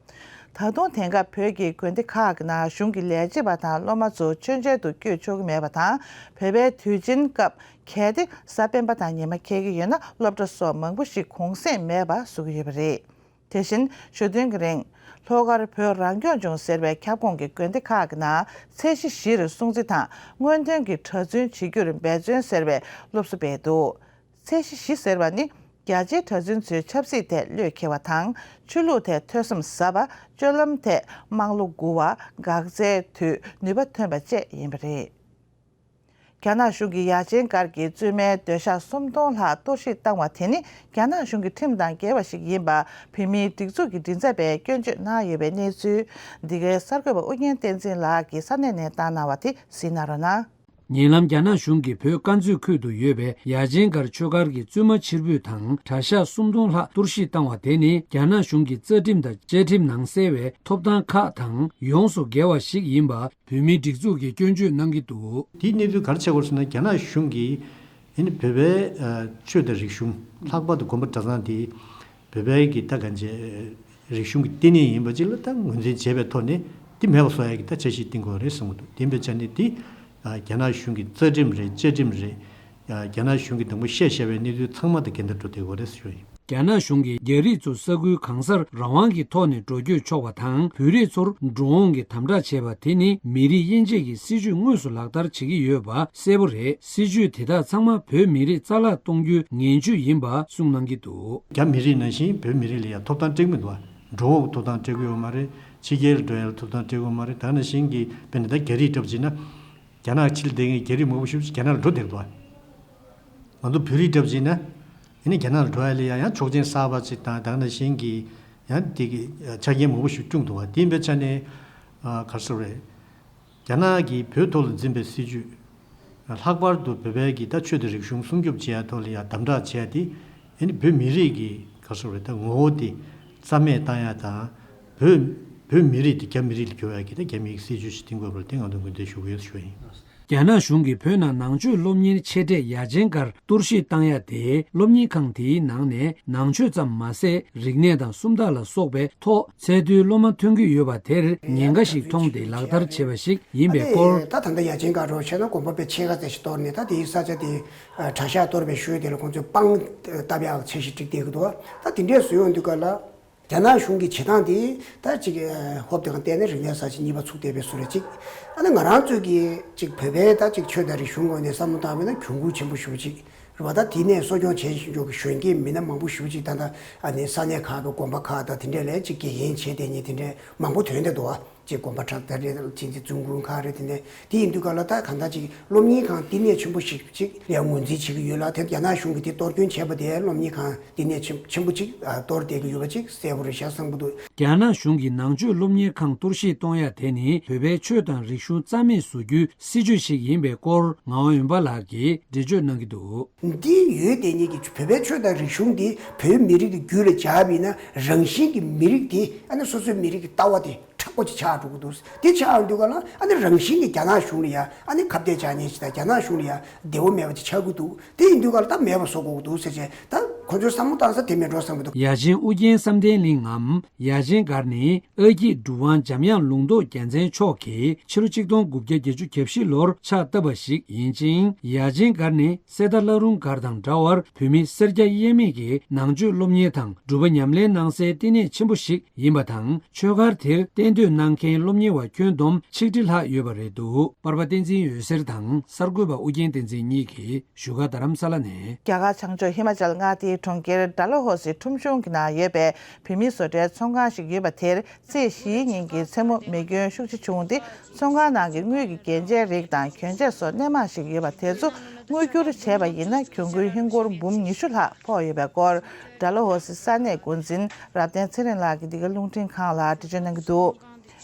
ད་དུང་དེང་སྐབས་བོད་ཀྱི་དགོན་སྡེ་ཁག་གི་ནང་གཞུང་གི་ལས་བྱེད་པ་དང་སློབ་མ་ཚོ་མཆོད་མཇལ་དུ་བསྐྱོད་ཆོག་གི་མེད་པ་དང་། བོད་པའི་དུས་ཆེན་སྐབས་གལ་ཏེ་གཟའ་སྤེན་པ་དང་ཉི་མ་འཁེལ་གྱི་ཡོད་ན། སློབ་གྲྭ་སོགས་མང་པོ་ཞིག་གུང་སེང་མེད་པ་བཟོ་གི་ཡོད་པ་རེད། དེ་བཞིན་ཞོ་སྟོན་གྱི་རིང་། ལྷོ་ཁར་བོད་རང་སྐྱོང་ལྗོངས་ཟེར་བའི་ཁྱབ་ཁོངས་ཀྱི་དགོན་སྡེ་ཁག་གི་ནང་ཚད་གཞི་བཞིར་སྲུང་བརྩི་དང་སྔོན་ཐོན་གྱི་གྲྭ་བཙུན་བྱེད་རྒྱུར་འབད་བརྩོན་ཟེར་བའི་སློབ་གསོ་སྤེལ་འདུག། ཚད་གཞི་བཞི་ཟེར་བ་ནི། རྒྱ་ཆེའི་གྲྭ་བཙུན་ཚོའི་ཆབ་སྲིད་ཐད་བློས་འཁེལ་བ་དང་། ཆོས་ལུགས་ཐད་ཐོས་བསམ་ཟབ་པ། སྤྱོད་ལམ་ཐད་དམངས་བློ་མགུ་བ། འགག་རྩའི་དུས་ནུས་པ་ཐོན་པ་བཅས་ཡིན་པ་རེད། རྒྱ་ནག་གཞུང་གིས་ཡ་ཆེན་སྒར་གྱི་བཙུན་མའི་སྡོད་ཤག་སུམ་སྟོང་ལྷག་གཏོར་བཤིག་བཏང་བ་དེ་ནི། རྒྱ་ནག་གཞུང་གི་ཁྲིམས་དང་འགལ་བ་ཞིག་ཡིན་པ། བོད་མིའི་སྒྲིག་འཛུགས་ཀྱི་མགྲིན་ཚབ་པས་སྐྱོན་བརྗོད་གནང་ཡོད་པའི་གནས་ཚུལ། འདི་གའི་གསར་འགོད་པ་ཨུ་རྒྱན་བསྟན་འཛིན་ལགས་ཀྱིས་ས་གནས་ནས་བཏང་གནང་བ་དེ་གཟིགས་གནང་རོགས་གནང་། ཉེ་ལམ་རྒྱ་ནག་གཞུང་གིས་བོད་དཀར་མཛེས་ཁུལ་དུ་ཡོད་པའི་ཡ་ཆེན་སྒར་ཆོས་སྒར་གྱི་བཙུན་མ་ཕྱིར་འབུད་དང་གྲྭ་ཤག་སུམ་སྟོང་ལྷག་གཏོར་བཤིག་བཏང་བ་དེ་ནི། རྒྱ་ནག་གཞུང་གི་རྩ་ཁྲིམས་དང་བཅའ་ཁྲིམས་ནང་གསལ་བའི་ཐོབ་ཐང་ཁག་དང་ཡོངས་སུ་འགལ་བ་ཞིག་ཡིན་པ། བོད་མིའི་སྒྲིག་འཛུགས་ཀྱིས་སྐྱོན་བརྗོད་གནང་གི་འདུག། དེའི་གནས་ཚུལ་ག་རེ་ཆགས་ཀྱི་ཡོད་ཟེར་ན། རྒྱ་ནག་གཞུང་གིས་ཨ་ནི་བོད་པའི་ཨ་ཆོས་དང་རིག་གཞུང་། ལྷག་པར་དུ་དགོན་པ་གྲྭ་ཚང་དེ་བོད་པའི་གི་ད་གང་བྱས་རིག་གཞུང་གི་བསྟི་གནས་ཡིན་པ་ཅིག་ལ་ད་ངོས་འཛིན་བྱས་པའི་ཐོག་ནས། དེ་མེད་པ་བཟོ་ཡ་གི་ད་འཆར་གཞི་བཏིང་དགོས་རེད་གསུངས་འདུག། དེ་ཡིན་པའི་ཆ་ནས་དེ་ཨ་རྒྱ་ནག་གཞུང་གི་རྩ་ཁྲིམས་རེད། བཅའ་ཁྲིམས་རེད། ཨ་རྒྱ་ནག་གཞུང་གིས་དང་པོ་བཤད་བཞག་པའི་གནས་ཚུལ་ཚང་མ་དང་འགལ་ཟླ་འགྲོ་བསྡད་ཡོད་རེད་ཞུ་ཡིན། རྒྱ་ནག་གཞུང་གིས་རྒྱ་རིགས་ཚོ་ས་ཁུལ་གང་སར་རང་དབང་གི་ཐོག་ནས་འགྲོ་སྐྱོད་ཆོག་པ་དང་། བོད་རིགས་ཚོར་འགྲོ་འོང་གི་དམ་དྲག་བྱས་པ་དེ་ནི། མི་རིགས་དབྱེ་འབྱེད་ཀྱི་སྲིད་བྱུས་དངོས་སུ་ལག་བསྟར་བྱེད་ཀྱི་ཡོད་པ་གསལ་པོ་རེད། སྲིད་བྱུས་དེ་དག་ཚང་མ་བོད་མི་རིགས་རྩ་བརླག་གཏོང་རྒྱུའི་ངན་ཇུས་ཡིན་པ་གསུངས་གནང་གི་འདུག། རྒྱ་མི་རིགས་ནང་བཞིན་བོད་མི་རིགས་ལ་ཡང་ཐོབ་ཐང་སྤྲད་ཀྱི་མི་འདུག་བ། འགྲོ་འོང་གི་ཐོབ་ཐང་སྤྲད་ཀྱི་ཡོད་མ་རེད། ཕྱི་རྒྱལ་ལ་འགྲོ་ཡ་ལ་ཐོབ་ཐང་སྤྲད་ཀྱི་ཡོད་མ་རེད། ད་ནང་བཞིན་གྱི་དཔེར་ན་ད་རྒྱ་རིགས་འདྲ་པོ་བྱས་ན། རྒྱ་ནག་ཕྱིར་བསྡད་མཁན་རྒྱ་རིགས་མང་པོ་ཞིག་རྒྱ་ནག་ལ་འགྲོ་བསྡད་འདུག་བ། ང་ཚོ་བོད་རིགས་འདྲ་པོ་བྱས་ན། ཡིན་ནའི་རྒྱ་ནག་ལ་འགྲོ་ཡ་ལ་ཡ་ཡང་ཆོག་མཆན་གསར་པ་ཅིག་དང་། ད་ནང་བཞིན་གྱི་ ཡང་དེ་གི་ཆ་རྐྱེན་མང་པོ་ཞིག་བསྐྲུན་འདུག་བ། དེ་ཡིན་པའི་ཆ་ནས་ག་རེ་ཟེར་དགོས་རེད། རྒྱ་ནག་གིས་བོད་ཐོག་ལ་འཛིན་པའི་སྲིད་བྱུས། ལྷག་པར་དུ་བོད་པའི་གི་ད་ཆོས་དང་རིག་གཞུང་སྲུང་སྐྱོབ་བྱེད་ཡ་ཐོག་ལ་ཡ་དམ་དྲག་བྱེད་ཡ་དེ། ཨ་ནི་བོད་མི་རིགས་ཀྱི་ག་རེ་ཟེར་དགོས་རེད། ད་ངོ་བོ་དེ་རྩ་མེད་བཏང་ཡ་དང་། བོད་བོད་མི་རིགས་དེ་རྒྱ་མི་རིགས་ལ་འགྱུར་ཡ་གི་ད་རྒྱ་མིའི་སྲིད་བྱུས་ཤིག་འདིང་དགོས་པ་རེད། དེ་ང་ཚོས་སྐུལ་འདེད་ཞུ་གི་ཡོད་ཞུ་བ་ཡིན། རྒྱ་ནག་གཞུང་གིས་བོད་ནང་ནང་ཆོས་སློབ་གཉེར་ཆེ་གྲས་ཡ་ཆེན་འགར་གཏོར་བཤིག་བཏང་ཡ་དེས། སློབ་གཉེར་ཁང་དེའི་ནང་ནས་ནང་ཆོས་ཙམ་མ་ཟད། རིག་གནས་དང་སུམ་རྟགས་ལ་སོགས་པའི་ཐོག་ཚད་མཐོའི་སློབ་མ་ཐོན་གྱི་ཡོད་པ་དེར་ཉེན་ཁ་ཞིག་མཐོང་སྟེ་ལག་བསྟར་བྱས་པ་ཞིག་ཡིན་པའི་སྐོར། ད་ད་ལྟ་ཡ་ཆེན་འགར་རོགས་བྱས་ན་དགོན་པ་དཔེ་ཕྱེད་ཀ་ཙམ་ཞིག་གཏོར་ནས། ད་དེའི་ས་ཆ་དེ་གྲྭ་ཤག་གཏོར་བའི་ཤུལ་དེ་ལ་ཁོང་ཚོས་པང་བཏབ་ཡག་འཆར་གཞི་བསྒྲིགས་བསྡད་ཀྱི་འདུག་ད་དེ་འདྲས་བཟོས་ཡོང་དུས་སྐབས་ལ། རྒྱ་ནག་གཞུང་གི་བྱེད་སྟངས་དེ་ད་ཅིག་ཧོབ་དེ་གང་བལྟས་ན་རིག་གནས་གསར་བརྗེ་གཉིས་པ་ཚུགས་བསྡད་པའི་བཟོ་འདྲ་ཅིག་ཨ་ནི་ང་རང་ཚོས་ཀྱི་ཅིག་བོད་པའི་ད་ཅིག་ཆོས་དང་རིག་གཞུང་ངོས་ནས་བསམ་བློ་བཏང་བས་ན་གྱོང་གུན་ཆེན་པོ་ཞེ་པོ་ཅིག་རེད་བ། ད་དེ་ནས་གསོ་སྐྱོང་བྱེད་བཞིན་འཇོག་གི་གཞོན་སྐྱེས་མི་སྣ་མང་པོ་ཞེ་པོ་ཅིག་ད་ལྟ་ཨ་ནི་ས་གནས་ཁག་གི་དགོན་པ་ཁག་དང་དེ་འདྲས་ལ་ཅིག་དགེ་རྒན་བྱས་བསྡད་མཁན་དེ་འདྲས་མང་པོ་ཐོན་བསྡད་འདུག་བ། ཅིག་དགོན་པ་ཁྲག་ད་རེད། ཅིག་ཅིག་བཙུན་དགོན་ཁག་རེད། དེ་ནས་དེ་ཡིན་དུས་ག་ལ་ད་གང་ལྟར་ཅིག་སློབ་གཉེར་ཁང་བསྟི་གནས་ཆེན་པོ་ཞིག་ཅིག་ལ་ངོས་འཛིན་བྱེད་ཀྱི་ཡོད་ལ། དེ་རྒྱ་ནག་གཞུང་གིས་དེ་གཏོར་སྐྱོན་བྱས་པ་དེ་སློབ་གཉེར་ཁང་བསྟི་གནས་ཆེན་ཆེན་པོ་ཅིག་གཏོར་བསྡད་ཀྱི་ཡོད་པ་ཅིག་གསལ་པོ་རེད་ཤག་བསམ་གྱི་འདུག་རྒྱ་ནག་གཞུང་གིས་ནང་ཆོས་སློབ་གཉེར་ཁང་གཏོར་བཤིག་གཏོང་ཡ་དེ་ནི་བོད་པའི་ཆོས་དང་རིག་གཞུང་རྩ་མེད་བཟོ་རྒྱུའི་སྲིད་བྱུས་ཤིག་ཡིན་པའི་སྐོར་ངག་དབང་འོད་འབར་ལགས་ཀྱིས་འགྲེལ་བརྗོད་གནང་གི་འདུག་འདི་ཡོད་དེ་ཉིད་ཀྱི་བོད་པའི་ཆོས་དང་རིག་གཞུང་འདི་བོད་མི་རིགས་ཀྱི་རྒྱུད་ལ་འཇགས་པ་ཡིན་ན། རང་བཞིན་གྱི་མི་རིགས་དེ་ཨ་ནི་སོ་སོའི་མི་རིགས་ཀྱི་ལྟ་བ་དེ་མཁྲེགས་པོ་ཅིག་ཆགས་འགྲོ་གི་འདུག་དེ་ཆགས་ཡོང་དུས་ག་ལ་ཨ་ནི་རང་བཞིན་གྱིས་རྒྱ་ནག་གཞུང་ལ་ཡ་ཨ་ནི་ཁ་གཏད་བཅག་མཁན་ཞིག་དང་། རྒྱ་ནག་གཞུང་ལ་ཡ་བདེ་བོ་མེད་པ་ཅིག་ཆགས་ཀྱི་འདུག་དེ་ཡིན་དུས་ག་ལ་ད་མེད་པ་བཟོ་དགོས་ཀྱི་འདུག་ཟེར་བྱས། ད་ཁོ་ཚོའི་བསམ་བློ་བཏང་ས་དེ་མེད་འགྲོ་བསམ་གྱི་འདུག་ཡ་ཆེན་ཨུ་རྒྱན་བསམ་གཏན་གླིང་ངམ་ཡ་ཆེན་སྒར་ནི། ཨ་སྐྱིད་གྲུབ་དབང་འཇམ་དབྱངས་ལུང་རྟོགས་རྒྱལ་མཚན་མཆོག་གིས་ཕྱི་ལོ་ཆིག་སྟོང་དགུ་བརྒྱ་བརྒྱད་ཅུ་གྱ་བཞི་ལོར་ཕྱག་བཏབ་པ་ཞིག་ཡིན་ཅིང་། ཡ་ཆེན་སྒར་ནི་སེ་ད་བླ་རུང་སྒར་དང་འདྲ་བར་བོད་མི་སེར་སྐྱ་དབྱེ་མེད་ཀྱིས་ནང་ཆོས་སློབ་གཉེར་དང་སྒྲུབ་པ་ཉམས་ལེན་གནང་སའི་བསྟི་གནས་ཆེན་པོ་ཞིག་ཡིན་པ་དང་། ཆོས་སྒར་དེར་གཏན་སྡོད་གནང་མཁན་སློབ་གཉེར་བ་ཁྱོན་བསྡོམས་ཆིག་ཁྲི་ལྷག་ཡོད་པ་རེད་འདུག་པར་པ་བསྟན་འཛིན་འོད་ཟེར་དང་གསར་འགོད་པ་ཨུ་རྒྱན་བསྟན་འཛིན་གཉིས་ཀྱིས་བཞུགས་སྒར་རྡ་རམ་ས་ལ་ནས། རྒྱ་གར་བྱང་ཕྱོགས་ཧི་མ་ཅལ་མངའ་སྡེའི་གྲོང་ཁྱེར་ཌལ་ཧོ་སི་ཁྲོམ་གཞུང་གི་ནང་ཡོད་པའི་བོད་མིའི་བཟོ་གྲྭའི་ཚོང་ཁང་ཞིག་ཡོད་པ་དེར་ཚེས་བཞིའི་ཉིན་གྱི་མཚན་མོ་མེ་སྐྱོན་ཤུགས་ཆེ་བྱུང་སྟེ། ཚོང་ཁང་ནང་གི་དངུལ་གྱི་རྒྱན་ཆའི་རིགས་དང་གྱོན་ཆས་སོགས་སྣེ་མང་ཞིག་ཡོད་པ་དེ་ཚོ་དངུལ་སྒྱུར་བྱས་པ་ཡིན་ན། གྱོང་གུན་ཧིན་སྒོར་འབུམ་ཉི་ཤུ་ལྷག་ཕོག་ཡོད་པའི་སྐོར། ཌལ་ཧོ་སི་ས་གནས་འགོ་འཛིན་རབ་བརྟན་ཚེ་རིང་ལགས་ཀྱིས་འདི་ག་རླུང་འཕྲིན་ཁང་ལ་འགྲེལ་བརྗོད་གནང་གི་འདུག་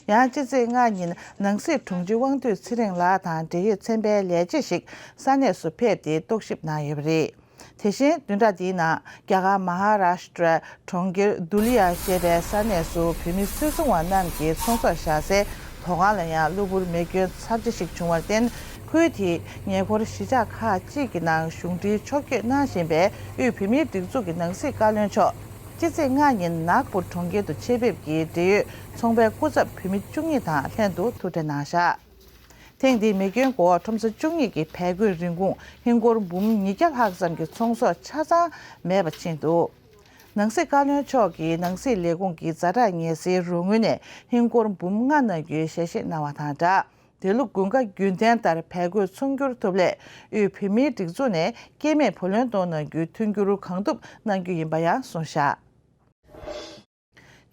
ཡང་ཕྱི་ཚེས་ལྔ་ཉིན་ནང་སྲིད་དྲུང་ཆེ་དབང་འདུས་ཚེ་རིང་ལགས་དང་འབྲེལ་ཡོད་ཚན་པའི་ལས་བྱེད་ཞིག་ས་གནས་སུ་ཕེབས་ཏེ་རྟོག་ཞིབ་གནང་ཡོད་པ་རེད། དེ་བཞིན་བདུན་ཕྲག་འདིའི་ནང་རྒྱ་གར་མ་ཧཱ་རཱཤ་ཏྲ་གྲོང་ཁྱེར་དུ་ལི་ཡ་ཞེས་པའི་ས་གནས་སུ་བོད་མི་སུད་སི་བ་རྣམས་ཀྱིས་ཚོང་ཟོག་བཞག་སའི་ཟ་ཁང་ལ་ཡང་གློ་བུར་མེ་སྐྱོན་ཚབས་ཆེ་ཞིག་བྱུང་བར་བརྟེན། ཁུལ་དེའི་ཉེ་འཁོར་གཞིས་ཆགས་ཁག་ཅིག་གི་ནང་གཞུང་འབྲེལ་ཕྱོགས་བསྐྱོད་གནང་བཞིན་པའི་དབུས་བོད་མིའི་སྒྲིག་འཛུགས་ཀྱི་ནང་སྲིད་བཀའ་བློན་མཆོག་ཕྱི་ཚེས་ལྔ་ཉིན་ནཱག་པུར་གྲོང་ཁྱེར་དུ་ཆེད་ཕེབས་ཀྱིས་འབྲེལ་ཡོད་ཚོང་པའི་སྐུ་ཚབ་བོད་མི་བཅུ་གཉིས་དང་ལྷན་དུ་ཐུག་འཕྲད་གནང་བཞག་ཐེངས་འདིའི་མེ་སྐྱོན་འོག་ཁྲོམ་ས་བཅུ་གཉིས་ཀྱི་བལ་གོས་རིན་གོང་ཧིན་སྒོར་འབུམ་ཉིས་བརྒྱ་ལྷག་ཙམ་གྱི་ཚོང་ཟོག་ཆ་ཚང་མེད་པ་ཕྱིན་འདུག་ནང་སྲིད་བཀའ་བློན་མཆོག་གིས་ནང་སྲིད་ལས་ཁུངས་ཀྱི་ཛ་དྲག་ངལ་སེལ་རོགས་དངུལ་ནས་ཧིན་སྒོར་འབུམ་ལྔ་གནང་རྒྱུའི་ཞལ་བཞེས་གནང་བ་དང་སྦྲགས། དེ་ལོ་དགུན་ཁ་རྒྱུན་ལྡན་ལྟར་བལ་གོས་ཚོང་སྒྱུར་ཐུབ་སླད། དབུས་བོད་མིའི་སྒྲིག་འཛུགས་ནས་སྐྱེད་མེད་བུ་ལོན་གཏོང་གནང་རྒྱུའི་མཐུན་འགྱུར་གང་ཐུབ་གནང་རྒྱུ་ཡིན་པ་ཡང་གསུངས་བཞག་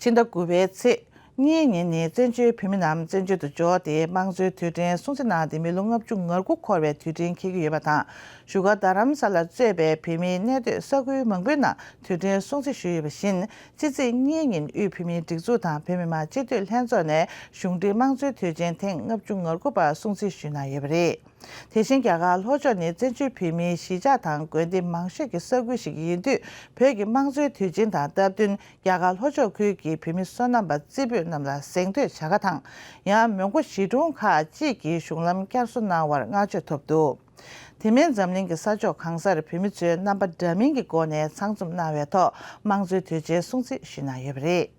ཕྱི་ཟླ་དགུ་པའི་ཚེས་གཉིས་ཉིན་ནི་བཙན་བྱོལ་བོད་མི་རྣམས་བཙན་བྱོལ་དུ་འབྱོར་ཏེ་དམངས་གཙོའི་དུས་དྲན་སྲུང་བརྩི་གནང་སྟེ་མི་ལོ་ལྔ་བཅུ་ང་དགུ་འཁོར་བའི་དུས་དྲན་འཁེལ་གྱི་ཡོད་པ་དང་། བཞུགས་སྒར་རྡ་རམ་ས་ལ་གཙོས་པའི་བོད་མིའི་གནས་སྡོད་ས་ཁུལ་མང་པོའི་ནང་དུས་དྲན་སྲུང་བརྩི་ཞུས་ཡོད་པ་བཞིན། ཕྱི་ཚེས་གཉིས་ཉིན་དབུས་བོད་མིའི་སྒྲིག་འཛུགས་དང་བོད་མི་མང་སྤྱི་འཐུས་ལྷན་ཚོགས་ནས་གཞུང་འབྲེལ་དམངས་གཙོའི་དུས་ཆེན་ཐེངས་ལྔ་བཅུ་ང་དགུ་པ་སྲུང་བརྩི་ཞུས་གནང་ཡོད་པ་རེད། དེ་བཞིན་རྒྱ་གར་ལྷོ་ཕྱོགས་ནི་བཙན་བྱོལ་བོད་མིའི་གཞིས་ཆགས་དང་དགོན་སྡེ་མང་ཤོས་ཀྱི་ས་ཁུལ་ཞིག་ཡིན་དུས། བོད་ཀྱི་དམངས་གཙོའི་དུས་ཆེན་དང་སྟབས་བསྟུན་རྒྱ་གར་ལྷོ་ཕྱོགས་ཁུལ་གྱི་བོད་མི་སོ་ནམ་པ་རྩེ་ཕུད་རྣམས་ལ་གཟེངས་བསྟོད་བྱ་དགའ་དང་། ཡང་མོན་གྷོ་གཞིས་གྲོང་ཁག་ཅིག་གི་གཞུང་ལམ་བསྐྱར་གསོ་གནང་བར་བསྔགས་བརྗོད་ཐོབ་འདུག་དེ་མིན་འཛམ་གླིང་གི་ས་ཕྱོགས་གང་སར་བོད་མི་ཚོས་རྣམ་པ་འདྲ་མིན་གྱི་སྒོ་ནས་ཚང་འཛོམས་གནང་བའི་ཐོག་དམངས་གཙོའི་དུས་ཆེན་སྲུང་བརྩི་ཞུས་གནང་ཡོད་པ་རེད།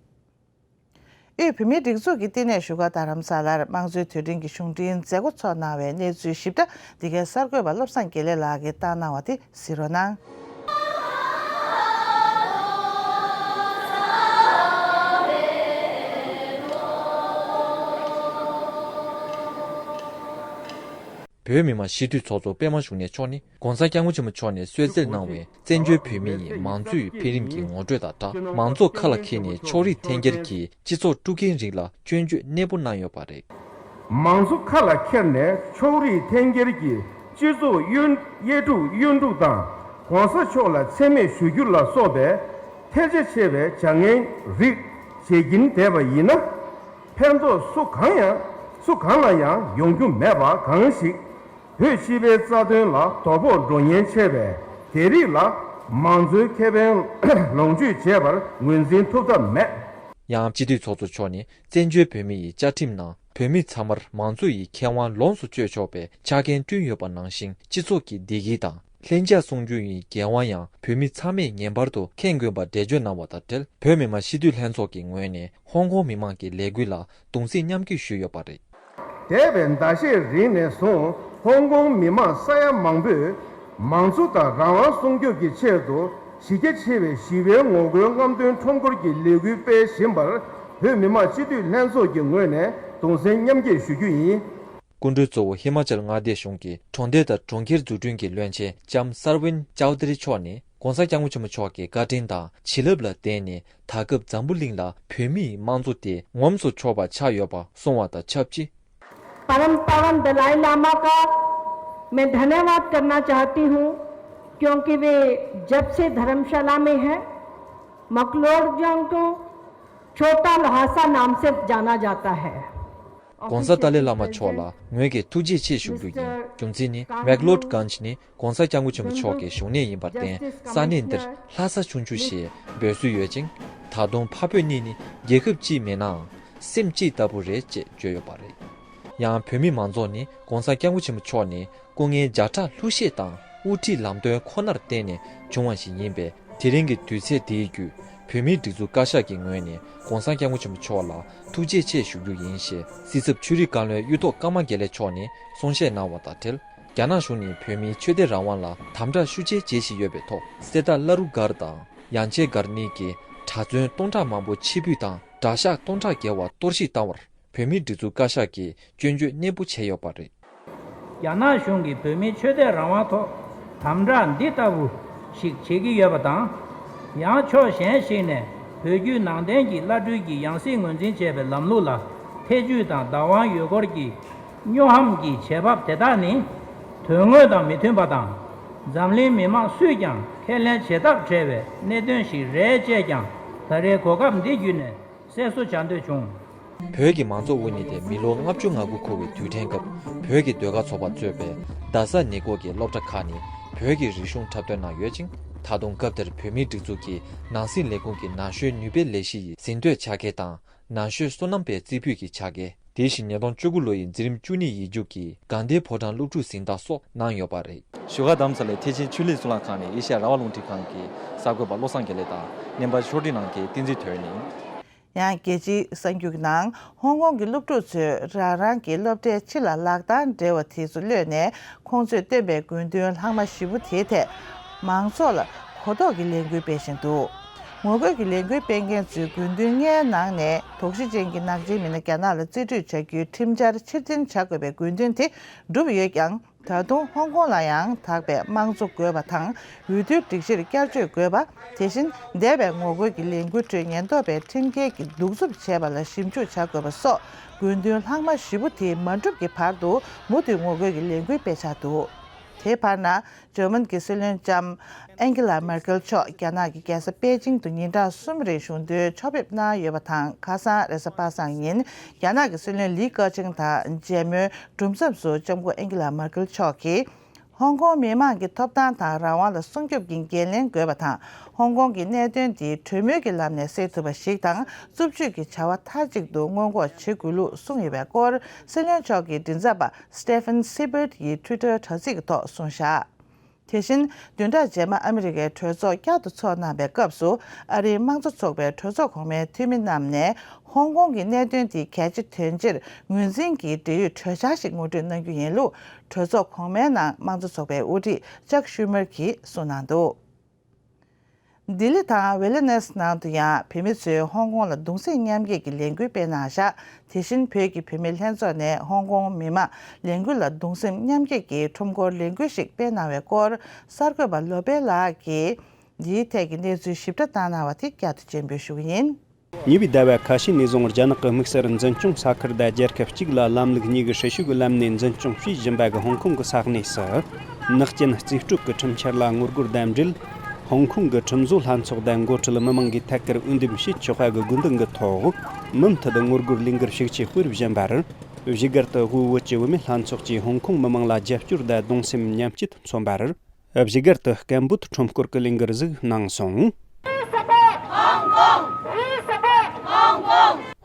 དབུས་བོད་མིའི་སྒྲིག་འཛུགས་ཀྱི་བསྟི་གནས་བཞུགས་སྒར་རྡ་རམ་ས་ལར་དམངས་གཙོའི་དུས་དྲན་གྱི་གཞུང་འབྲེལ་མཛད་སྒོ་ཚོགས་གནང་བའི་གནས་ཚུལ་ཞིབ་ཕྲ་འདི་གའི་གསར་འགོད་པ་བློ་བཟང་དགེ་ལེགས་ལགས་ཀྱིས་བཏང་གནང་བ་དེ་གཟིགས་རོགས་གནང་། བོད་མི་མང་སྤྱི་འཐུས་ཚོགས་གཙོ་པད་མ་འབྱུང་གནས་མཆོག་ནི། ༸གོང་ས་༸སྐྱབས་མགོན་ཆེན་པོ་མཆོག་ནས་གསོལ་སྩལ་གནང་བའི་བཙན་བྱོལ་བོད་མི་ཡི་མང་གཙོའི་འཕེལ་རིམ་གྱི་ངོ་སྤྲོད་དང་སྦྲགས། མང་གཙོ་ཁ་ལ་འཁྱེར་ནས་ཕྱོགས་རིས་འཐེན་འཁྱེར་གྱིས་སྤྱི་ཚོགས་དཀྲུག་མཁན་རིགས་ལ་སྐྱོན་བརྗོད་གནས་སྤོ་གནང་ཡོད་པ་རེད། མང་གཙོ་ཁ་ལ་འཁྱེར་ནས་ཕྱོགས་རིས་འཐེན་འཁྱེར་གྱིས་སྤྱི་ཚོགས་གཡོ་དབྱེ་དཀྲུག་གཡོ་འཁྲུག་དང་། ༸གོང་ས་མཆོག་ལ་མཚན་སྨད་ཞུ་རྒྱུ་ལ་སོགས་པའི་ཐལ་ཆ་ཆེ་བའི་བྱ་ངན་རིགས་ བྱེད་ཀྱིན་བསྡད་པ་ཡིན་ན། ཕན་ཐོགས་སུ་གང་ཡང་སུ་གང་ལ་ཡང་ཡོང་རྒྱུ་མེད་པ་གང་ཞིག་བོད་སྤྱི་པའི་རྩ་དོན་ལ་དོ་ཕོག་འགྲོ་ཉེན་ཆེ་བས། དེ་རིགས་ལ་མང་གཙོའི་ཁེ་ཕན་ལོངས་སྤྱོད་བྱེད་པར་ངོས་འཛིན་ཐུབ་ཐབས་མེད། ཡང་སྤྱི་འཐུས་ཚོགས་གཙོ་མཆོག་ནས་བཙན་བྱོལ་བོད་མི་ཡི་བཅའ་ཁྲིམས་ནང་བོད་མི་ཚང་མར་མང་གཙོ་ཡི་ཁེ་དབང་ལོངས་སུ་སྤྱོད་ཆོག་པའི་ཆ་རྐྱེན་བསྐྲུན་ཡོད་པ་ནང་བཞིན། སྤྱི་ཚོགས་ཀྱི་བདེ་སྐྱིད་དང་ལྷིང་འཇགས་སྲུང་རྒྱུ་ཡི་འགན་དབང་ཡང་བོད་མི་ཚང་མས་ངེས་པར་དུ་འཁྱེར་དགོས་པ་འགྲེལ་བརྗོད་གནང་བ་དང་འབྲེལ། བོད་མི་མང་སྤྱི་འཐུས་ལྷན་ཚོགས་ཀྱི་ངོས་ནས་ཧོང་ཀོང་མི་མང་གི་ལས་འགུལ་ལ་གདུང་སེམས་མཉམ་སྐྱེད་ཞུས་ཡོད་པ་རེད། འདས་པའི་ཟླ་ཤས་རིང་ནས་བཟུང་ཧོང་ཀོང་མི་མང་ས་ཡ་མང་པོས་མང་གཙོ་དང་རང་དབང་སྲུང་སྐྱོབ་ཀྱི་ཆེད་དུ་གཞི་རྒྱ་ཆེ་བའི་ཞི་བའི་ངོ་རྒོལ་རྔམ་སྟོན་ཁྲོམ་སྐོར་གྱི་ལས་འགུལ་སྤེལ་བཞིན་པར། བོད་མི་མང་སྤྱི་འཐུས་ལྷན་ཚོགས་ཀྱི་ངོས་ནས་གདུང་སེམས་མཉམ་སྐྱེད་ཞུ་རྒྱུ་ཡིན། སྐུ་མགྲོན་གཙོ་བོ་ཧི་མ་ཅལ་མངའ་སྡེ་གཞུང་གི་གྲོང་སྡེ་དང་གྲོང་ཁྱེར་འཛུགས་སྐྲུན་གྱི་བློན་ཆེན་ལྕམ་སར་ཝིན་ཅའོ་ཏི་རི་མཆོག་ནས་༧གོང་ས་༧སྐྱབས་མགོན་ཆེན་པོ་མཆོག་གི་བཀའ་དྲིན་དང་བྱིན་རླབས་ལ་བརྟེན་ནས། ད་སྐབས་འཛམ་བུ་གླིང་ལ་བོད་མིའི་དམངས་གཙོ་དེ་ངོམས་སུ་ཆོག་པ་ཆགས་ཡོད་པ་གསུངས་བ་དང་ཆབས་ཅིག། परम पावन दलाई लामा का मैं धन्यवाद करना चाहती हूँ, क्योंकि वे जब से धर्मशाला में हैं, मकलोडगंज को छोटा लहासा नाम से जाना जाता है। ༧གོང་ས་ཏཱ་ལའི་བླ་མ་མཆོག་ལ་ངོས་ཀྱིས་ཐུགས་རྗེ་ཆེ་ཞུ་རྒྱུ་ཡིན། རྒྱུ་མཚན་ནི་མེག་ལོར་གྷན་ཇི་ནི་༧གོང་ས་༧སྐྱབས་མགོན་ཆེན་པོ་མཆོག་གི་བཞུགས་གནས་ཡིན་པར་བརྟེན། ས་གནས་འདིར་ལྷ་ས་ཆུང་ཆུང་ཞེས་འབོད་སྲོལ་ཡོད་ཅིང་། ད་དུང་འཕགས་བོད་གཉིས་ནི་རྒྱལ་ཁབ་གཅིག་མིན་ནའང་སེམས་གཅིག་ལྟ་བུ་རེད་ཅེས་བརྗོད་ཡོད་པ་རེད། ཡང་བོད་མི་མང་ཚོགས་ནི་༧གོང་ས་༧སྐྱབས་མགོན་ཆེན་པོ་མཆོག་ནས་སྐུ་ངལ་བརྒྱ་ཕྲག་ལྷུར་བཞེས་དང་དབུ་ཁྲིད་ལམ་སྟོན་ཁོ་ནར་བརྟེན་ནས་བྱུང་བ་ཞིག་ཡིན་པས། དེ་རིང་གི་དུས་ཚོད་འདིའི་བརྒྱུད་བོད་མིའི་སྒྲིག་འཛུགས་བཀའ་ཤག་གི་ངོས་ནས་༧གོང་ས་༧སྐྱབས་མགོན་ཆེན་པོ་མཆོག་ལ་ཐུགས་རྗེ་ཆེ་ཞུ་རྒྱུ་ཡིན་ཞེས་སྲིད་ཚབ་ཆོས་རིག་བཀའ་བློན་གཡུ་ཐོག་ཀརྨ་དགེ་ལེགས་མཆོག་ནས་གསུང་བཤད་གནང་བ་དང་འབྲེལ། རྒྱ་ནག་གཞུང་ནས་བོད་མིའི་ཆོས་དད་རང་དབང་ལ་དམ་དྲག་ཤུགས་ཆེ་བྱེད་བཞིན་ཡོད་པའི་ཐོག་སེ་ཏཱ་བླ་རུང་སྒར་དང་ཡང་ཆེ་སྒར་གཉིས་ཀྱི་གྲྭ་བཙུན་སྟོང་ཕྲག་མང་པོ་ཕྱིར་འབུད་དང་གྲྭ་ཤག་སྟོང་ཕྲག་བརྒལ་བ་གཏོར་བཤིག་བཏང་བར། བོད་མིའི་སྒྲིག་འཛུགས་བཀའ་ཤག་གིས་སྐྱོན་བརྗོད་ནན་པོ་བྱས་ཡོད་པ་རེད། རྒྱ་ནག་གཞུང་གིས་བོད་མིའི་ཆོས་དད་རང་དབང་ཐོག་དམ་དྲག་འདི་ལྟ་བུ་ཞིག་བྱེད་ཀྱི་ཡོད་པ་དང་། ཡང་ཕྱོགས་གཞན་ཞིག་ནས་བོད་བརྒྱུད་ནང་བསྟན་གྱི་བླ་སྤྲུལ་གྱི་ཡང་སྲིད་ངོས་འཛིན་བྱས་པའི་ལམ་ལུགས་ལ་ཐེ་ཇུས་དང་བདག་དབང་ཡོད་སྐོར་གྱི་སྨྱོ་ཧམ་གྱི་བྱེད་བབ་དེ་དག་ནི་དོན་དངོས་དང་མི་མཐུན་པ་དང་། འཛམ་གླིང་མི་མང་སུས་ཀྱང་ཁས་ལེན་བྱེད་ཐབས་བྲལ་བའི་གནད་དོན་ཞིག་རེད་ཅེས་ཀྱང་ད་རེས་གོ་སྐབས་འདི་བརྒྱུད་ནས། གསལ་བཟོ་བྱ་འདོད་བྱུང་། བོད་ཀྱི་མང་གཙོ་དབུ་བརྙེས་ཏེ་མི་ལོ་ལྔ་བཅུ་ང་དགུ་འཁོར་བའི་དུས་དྲན་སྐབས། བོད་ཀྱི་ཟློས་གར་ཚོགས་པ་གཙོས་པའི་རྡ་ས་ནི་སྒོ་གི་སློབ་གྲྭ་ཁག་ནས་བོད་ཀྱི་རིག་གཞུང་འཁྲབ་སྟོན་གནང་ཡོད་ཅིང་། ད་དུང་སྐབས་དེར་བོད་མིའི་སྒྲིག་འཛུགས་ཀྱི་ནང་སྲིད་ལས་ཁུངས་ཀྱི་ནང་ཆོས་ནུས་པའི་ལས་གཞི་ཡི་ཟིན་ཐོའི་བྱ་དགའ་དང་། ནང་ཆོས་སོ་ནམ་པའི་རྩེ་ཕུད་ཀྱི་བྱ་དགའ། དེ་བཞིན་ཉིས་སྟོང་བཅུ་དགུ་ལོ་ཡི་འཛིན་རིམ་བཅུ་གཉིས་ཡིག་རྒྱུགས་ཀྱི་དགའ་ལྡན་ཕོ་བྲང་སློབ་ཕྲུག་གཟེངས་རྟགས་སོགས་གནང་ཡོད་པ་རེད། བཞུགས་སྒར་རྡ་རམ་ས་ལའི་ཐེག་ཆེན་ཆོས་གླིང་གཙུག་ལག་ཁང་ནས་ཨེ་ཤ་ཡ་རང་དབང་རླུང་འཕྲིན་ཁང་གི་གསར་འགོད་པ་བློ་བཟང་དགེ་ལེགས་དང་། སྙན་པ་ཤོག་སྒྲིག་གནང་མཁན་བསྟན་འཛིན་དོན་ཡོད་ནས། ཡང་རྒྱལ་སྤྱིའི་གསར་འགྱུར་གྱི་ནང་། ཧོང་ཀོང་གི་སློབ་ཕྲུག་ཚོས་རང་རང་གི་སློབ་གྲྭའི་ཕྱི་ལ་ལག་གདང་སྦྲེལ་བ་དེ་ཚོ་གློད་ནས། ཁོང་ཚོས་བཏོན་པའི་དགོས་འདུན་ལྷག་མ་བཞི་པོ་དེའི་ཐད། མང་ཚོགས་ལ་གོ་རྟོགས་ཀྱི་ལས་འགུལ་སྤེལ་བཞིན་འདུག་ངོ་རྒོལ་གྱི་ལས་འགུལ་སྤེལ་མཁན་ཚོའི་དགོས་འདུན་ལྔའི་ནང་ནས། དོགས་གཞི་ཅན་གྱི་ནག་ཅན་མི་སྣ་རྒྱ་ནག་ལ་རྩིས་སྤྲོད་བྱ་རྒྱུའི་ཁྲིམས་འཆར་ཕྱིར་འཐེན་བྱ་དགོས་པའི་དགོས་འདུན་དེ་གྲུབ་ཡོད་ཀྱང་། ད་དུང་ཧོང་ཀོང་ལ་ཡང་དག་པའི་དམངས་གཙོ་དགོས་པ་དང་། འོས་བསྡུའི་སྒྲིག་གཞིར་བསྐྱར་བཅོས་དགོས་པ། དེ་བཞིན་འདས་པའི་ངོ་རྒོལ་གྱི་ལས་འགུལ་ཁྲོད་ཉེན་རྟོག་པས་ཁྲིམས་འགལ་གྱི་གདུག་རྩུབ་བྱས་པ་ལ་ཞིབ་འཇུག་བྱ་དགོས་པ་སོགས། དགོས་འདུན་ལྷག་མ་བཞི་པོ་དེ་མ་འགྲུབ་ཀྱི་བར་དུ་མུ་མཐུད་ངོ་རྒོལ་གྱི་ལས་འགུལ་སྤེལ་འཆར་འདུག་དེའི་བར་ན། འཇར་མན་གྱི་སྲིད་བློན་ལྕམ་ཨན་ཀི་ལ་མེར་ཀེལ་མཆོག་རྒྱ་ནག་གི་རྒྱལ་ས་པེ་ཅིང་དུ་ཉིན་གྲངས་གསུམ་རིང་གཞུང་དོན་ཕྱོགས་ཕེབས་གནང་ཡོད་པ་དང་། ཁ་སང་རེས་གཟའ་པ་སངས་ཉིན་རྒྱ་ནག་གི་སྲིད་བློན་ལི་ཀེ་ཆིང་དང་མཇལ་མོལ་གྲུབ་མཚམས་སུ་ལྕམ་སྐུ་ཨན་ཀི་ལ་མེར་ཀེལ་མཆོག་གིས། ཧོང་ཀོང་མི་མང་གི་ཐོབ་ཐང་དང་རང་དབང་ལ་སྲུང་སྐྱོབ་ཀྱི་འགན་ལེན་དགོས་པ་དང་། ཧོང་ཀོང་གི་གནད་དོན་འདི་གྲོས་མོལ་གྱི་ལམ་ནས་སེལ་ཐུབ་པ་ཞིག་དང་། རྩུབ་སྤྱོད་ཀྱི་བྱ་བ་མཐའ་གཅིག་ཏུ་སྔོན་འགོག་བྱེད་དགོས་ལུགས་གསུངས་ཡོད་པའི་སྐོར། སྲིད་བློན་མཆོག་གི་མགྲིན་ཚབ་པ་Stephen Sippert ཡིས་Twitter དྲ་ཚིགས་ཀྱི་ཐོག་གསུངས་བཞག་དེ་བཞིན། བདུན་ཕྲག་རྗེས་མ་ཨ་མི་རི་ཀའི་གྲོས་ཚོགས་བསྐྱར་དུ་ཚོགས་གནང་བའི་སྐབས་སུ། ཨ་རིའི་དམངས་གཙོ་ཚོགས་པའི་གྲོས་ཚོགས་གོང་མའི་འཐུས་མི་རྣམས་ནས། ཧོང་ཀོང་གི་གནད་དོན་དེ་གལ་ཆེ་དོན་ཆེར་ངོས་འཛིན་གྱིས་འབྲེལ་ཡོད་གྲོས་འཆར་ཞིག་ངོ་སྤྲོད་གནང་རྒྱུ་ཡིན་ལུགས། གྲོས་ཚོགས་གོང་མའི་ནང་དམངས་གཙོ་ཚོགས་པའི་དབུ་ཁྲིད་ཅག་ཤུ་མར་གྱིས་གསུངས་གནང་འདུག་ལྡི་ལི་དང་ཝེ་ལི་ནེ་སི་ནང་དུ་ཡང་བོད་མི་ཚོས་ཧོང་ཀོང་ལ་གདུང་སེམས་མཉམ་སྐྱེད་ཀྱི་ལས་འགུལ་སྤེལ་གནང་བཞག་དེ་བཞིན་བོད་ཀྱི་བུད་མེད་ལྷན་ཚོགས་ནས་ཧོང་ཀོང་མི་དམངས་ལས་འགུལ་ལ་གདུང་སེམས་མཉམ་སྐྱེད་ཀྱི་ཁྲོམ་སྐོར་ལས་འགུལ་ཞིག་སྤེལ་གནང་བའི་སྐོར། གསར་འགོད་པ་ལོ་པེ་ལགས་ཀྱིས་འདིའི་ཐད་ཀྱི་གནས་ཚུལ་ཞིབ་ཕྲ་བཏང་གནང་བ་དེ་བསྐྱར་དུ་སྤྱན་འབུལ་ཞུ་གི་ཡིན། ཉེ་བའི་ཟླ་བ་ཁ་ཤས་ནས་བཟུང་རྒྱ་ནག་གི་དམིགས་བསལ་འཛིན་སྐྱོང་ས་ཁུལ་དང་རྒྱལ་ཁབ་གཅིག་ལ་ལམ་ལུགས་གཉིས་ཀྱི་སྲི་ཞུ་གི་ལམ་ནས་འཛིན་སྐྱོང་བྱེད་བཞིན་པ་གི་ཧོང་ཀོང་གི་ས་གནས་སུ། ནག་རྐྱེན་རྩིས་སྤྲོད་ཀྱི་ཁྲིམས་འཆར་ལ་ངོ་རྒོལ་དང་འབྲེལ། ཧོང་ཀོང་གི་ཁྲིམས་བཟོ་ལྷན་ཚོགས་དང་འགོ་ཁྲིད་མི་མང་གིས་ཐད་ཀར་འོས་འདེམས་བྱས་ཆོག་པ་གི་དགོས་འདུན་གྱི་ཐོག་མུ་མཐུད་ངོ་རྒོལ་ལས་འགུལ་ཤུགས་ཆེ་སྤེལ་བཞིན་པར། བཞུགས་སྒར་དུ་དབུས་བོད་ཀྱི་བུད་མེད་ལྷན་ཚོགས་ཀྱིས་ཧོང་ཀོང་མི་མང་ལ་རྒྱབ་སྐྱོར་དང་གདུང་སེམས་མཉམ་སྐྱེད་མཚོན་པར། བཞུགས་སྒར་དུ་སྐད་འབོད་ཁྲོམ་སྐོར་གྱི་ལས་འགུལ་ཞིག་གནང་སོང་།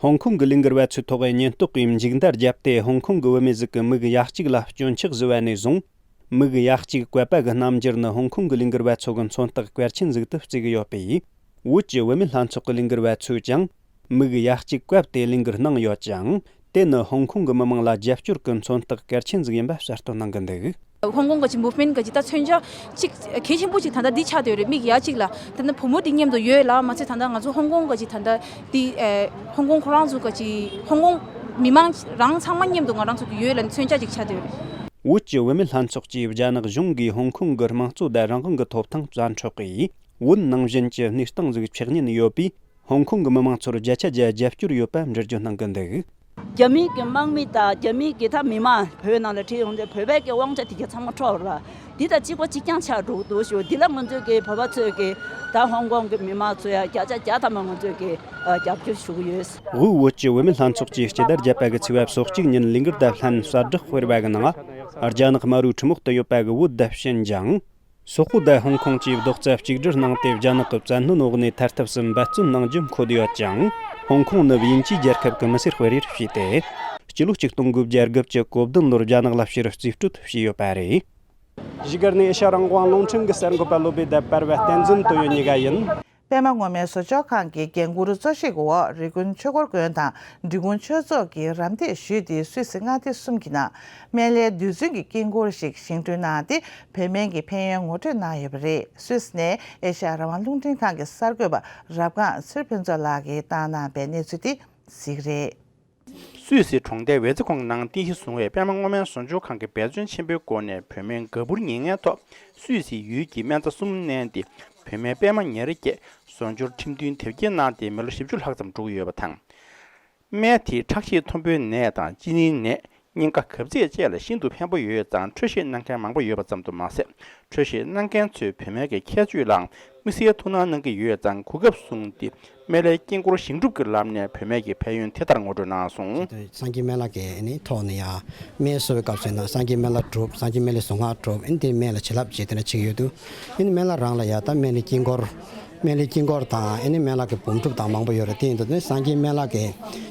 ཧོང་ཀོང་གི་ལས་འགུལ་བ་ཚོའི་ཐོག་ཉེན་རྟོག་གིས་མཇུག་མཐར་བརྒྱབ་སྟེ། ཧོང་ཀོང་གི་བུད་མེད་ཟིག་གི་མིག་ཡ་གཅིག་ལ་སྐྱོན་ཆག་བཟོས་པ་ནས་བཟུང་། མིག་ཡ་གཅིག་བཀོད་པ་གི་རྣམ་འགྱུར་ནི་ཧོང་ཀོང་གི་ལས་འགུལ་བ་ཚོ་གི་མཚོན་རྟགས་གལ་ཆེན་ཟིག་ཏུ་བརྩི་གི་ཡོད་པས། བོད་ཀྱི་བུད་མེད་ལྷན་ཚོགས་ཀྱི་ལས་འགུལ་བ་ཚོས་ཀྱང་མིག་ཡ་གཅིག་བཀབ་སྟེ་ལས་འགུལ་གནང་ཡོད་ཅིང་། དེ་ནི་ཧོང་ཀོང་གི་མི་མང་ལ་རྒྱབ་སྐྱོར་གྱི་མཚོན་རྟགས་གལ་ཆེན་ཟིག་ཡིན་པ་གསལ་སྟོན་གནང་གི་འདུག། ཧོང་ཀོང་གི་ཅིག་མུབ་མེན་གི་ཅིག་ད་མཚོན་ཆ་ཅིག་གལ་ཆེན་པོ་ཅིག་ད་ལྟ་འདི་ཆགས་བསྡད་ཡོད་རེད། མིག་ཡ་གཅིག་ལ་ད་ལྟ་བུ་མོ་འདི་མཉམ་དུ་ཡོད་ལ་མ་ཚད། ད་ལྟ་ང་ཚོ་ཧོང་ཀོང་གི་ཅིག་ད་ལྟ་འདི་ཨེ་ཧོང་ཀོང་ཁོ་རང་ཚོ་གི་ཅིག་ཧོང་ཀོང་མི་མང་རང་ཚང་མ་མཉམ་དུ་ང་རང་ཚོ་གི་ཡོད་ལ་མཚོན་ཆ་ཅིག་ཆགས་བསྡད་ཡོད་རེད། བོད་ཀྱི་བུད་མེད་ལྷན་ཚོགས་ཀྱིས་རྒྱ་ནག་གཞུང་གིས་ཧོང་ཀོང་གི་དམངས་གཙོ་དང་རང་དབང་གི་ཐོབ་ཐང་རྩ་འཕྲོག་གིས། བོད་ནང་བཞིན་གྱི་གནས་སྟངས་ཟིག་ཆགས་ཉེན་ཡོད་པས། ཧོང་ཀོང་གི་མི་མང་ཚོར་བརྒྱ་ཆ་བརྒྱ་རྒྱབ་སྐྱོར་ཡོད་པ་འགྲེལ་བརྗོད་གནང་གི་འདུག། རྒྱ་མི་གི་དམག་མི་དང་རྒྱ་མི་གི་ད་མི་མང་བོད་ནང་ལ་ཁྲིད་ཡོང་དུས་བོད་པའི་གི་དབང་ཆ་དེ་ག་ཚང་མ་འཕྲོག་ར། འདི་དང་གཅིག་པ་གཅིག་རྐྱང་ཆགས་འགྲོ་གི་འདུག་ཞུ། འདི་ལ་ང་ཚོས་གི་བོད་པ་ཚོས་གི་ད་ཧོང་ཀོང་གི་མི་མང་ཚོ་ཡ་བརྒྱ་ཆ་བརྒྱ་ཐམ་པ་ང་ཚོས་གི་རྒྱབ་སྐྱོར་ཞུ་གི་ཡོད། དབུས་བོད་ཀྱི་བུད་མེད་ལྷན་ཚོགས་ཀྱིས་སྤྱི་ཟླ་བརྒྱད་པ་གི་ཚེས་པ་སོ་གཅིག་ཉིན་ལས་འགུལ་དང་ལྷན་གསལ་བསྒྲགས་སྤེལ་བ་གི་ནང་། རྒྱ་ནག་དམར་པོའི་ཁྲིམས་འོག་ཏུ་ཡོད་པ་གི་བོད་དང་ཞིན་ཅང་། སོག་པོ་དང་ཧོང་ཀོང་བཅས་རྡོག་རྩ་གཅིག་སྒྲིལ་གནང་སྟེ། རྒྱ་ནག་གི་བཙན་གནོན་འོག་ནས་ཐར་ཐབས་སུ་འབད་བརྩོན་གནང་རྒྱུ་འཁོད་ཡོད་ཅིང་། ཧོང་ཀོང་ནི་དབྱིན་ཇིའི་རྒྱལ་ཁབ་ཀྱི་མི་སེར་སྤེལ་རེས་བྱས་ཏེ། སྤྱི་ལོ་ཆིག་སྟོང་དགུ་བརྒྱ་དགུ་བཅུ་གོ་བདུན་ལོར་རྒྱ་ནག་ལ་ཕྱིར་རྩིས་སྤྲོད་བྱས་ཡོད་པ་རེད། བཞུགས་སྒར་ནས་ཨེ་ཤ་ཡ་རང་དབང་རླུང་འཕྲིན་གྱི་གསར་འགོད་པ་བློ་བྷེ་དང་པར་བ་བསྟན་འཛིན་དོན་ཡོད་གཉིས་ཀ་ཡིན། པད་མ་སྔོན་མའི་བཟོ་ཚོགས་ཁང་གི་འགན་འཁུར་གཙོ་བཞེས་ཀྱི་འོག་རི་ཀོན་ཆོས་འཁོར་དགོན་དང་འབྲི་གུང་ཆོས་ཚོགས་ཀྱིས་རམ་འདེགས་ཞུས་ཏེ། སུད་སི་མངའ་སྡེ་གསུམ་གྱི་ནང་སྨན་བླའི་རྡུལ་ཚོན་གྱི་དཀྱིལ་འཁོར་ཞིག་བཞེངས་སྐྲུན་གནང་སྟེ། བོད་སྨན་གྱི་ཕན་ཡོན་ངོ་སྤྲོད་གནང་ཡོད་པ་རེད། སུད་སི་ནས་ཨེ་ཤ་ཡ་རང་དབང་རླུང་འཕྲིན་ཁང་གི་གསར་འགོད་པ་རབ་སྒང་ཚེ་རིང་ཕུན་ཚོགས་ལགས་ཀྱིས་བཏང་གནང་པའི་གནས་ཚུལ་དེ་གཟིགས་རེད། སུད་སི་གྲོང་རྡལ་ཝེ་ཙེ་ཁོང་ནང་རྟེན་གཞི་བཟུང་བའི་པད་མ་སྔོན་མའི་བཟོ་ཚོགས་ཁང་གིས་འབད་བརྩོན་ཆེན་པོའི་སྒོ་ནས་བོད་སྨན་ག་བུར་ཉེར་ལྔའི་ཐོག་སུད་སི་ཡུལ་གྱི་སྨན་རྩྭ་གསུམ་བསྣན་ཏེ། བོད་སྨན་པད་མ་ཉེར་བརྒྱད་བཟོ་འབྱོར་ཁྲིམས་མཐུན་དེབ་སྐྱེལ་གནང་སྟེ་མི་ལོ་བཞི་བཅུ་ལྷག་ཙམ་འགྲོ་གི་ཡོད་པ་དང་། སྨན་དེས་ཁྲག་ཤེད་མཐོན་པོའི་ནད་དང་གཅིན་སྙིའི་ནད། སྙིང་ག་གབ་ཚད་བཅས་ལ་ཤིན་ཏུ་ཕན་པོ་ཡོད་ཙང་འཕྲོད་བཞེས་གནང་མཁན་མང་པོ་ཡོད་པ་ཙམ་དུ་མ་ཟད། འཕྲོད་བཞེས་གནང་མཁན་ཚོས་བོད་སྨན་གྱི་ཁྱད་ཆོས་ལའང་དམིགས་བསལ་ཐུགས་སྣང་གནང་གི་ཡོད་ཙང་གོ་སྐབས་བཟུང་སྟེ་སྨན་བླའི་དཀྱིལ་འཁོར་ཞིང་སྒྲུབ་ཀྱི་ལམ་ནས་བོད་སྨན་གྱི་ཕན་ཡོན་དེ་ལྟར་ངོ་སྤྲོད་གནང་སོང་། སངས་རྒྱས་སྨན་བླ་གི་ནི་ཐོག་ནས་ཡང་སྨན་གསོ་བའི་སྐབས་སུ་ཡིན་ན་སངས་རྒྱས་སྨན་བླ་སྒྲུབ། སངས་རྒྱས་སྨན་བླའི་གཟུངས་སྔགས་སྒྲུབ། ཨེ་ནི་དེ་སྨན་ལ་བྱིན་རླབས་བྱེད་དེ་འདྲ་བྱེད་ཀྱི་ཡོད་དུས། ཨེ་ནི་སྨན་བླ་རང་ལ་ཡང་ད་སྨན་བླའི་དཀྱིལ་འཁོར། སྨན་བླའི་དཀྱིལ་འཁོར་དང་ཨེ་ནི་སྨན་བླ་གི་བུམ་སྒྲུབ་དང་མང་པོ་ཡོད་རེད། དེ་ཡིན་དུས་ནི་སངས་རྒྱས་སྨན་བླ་གི་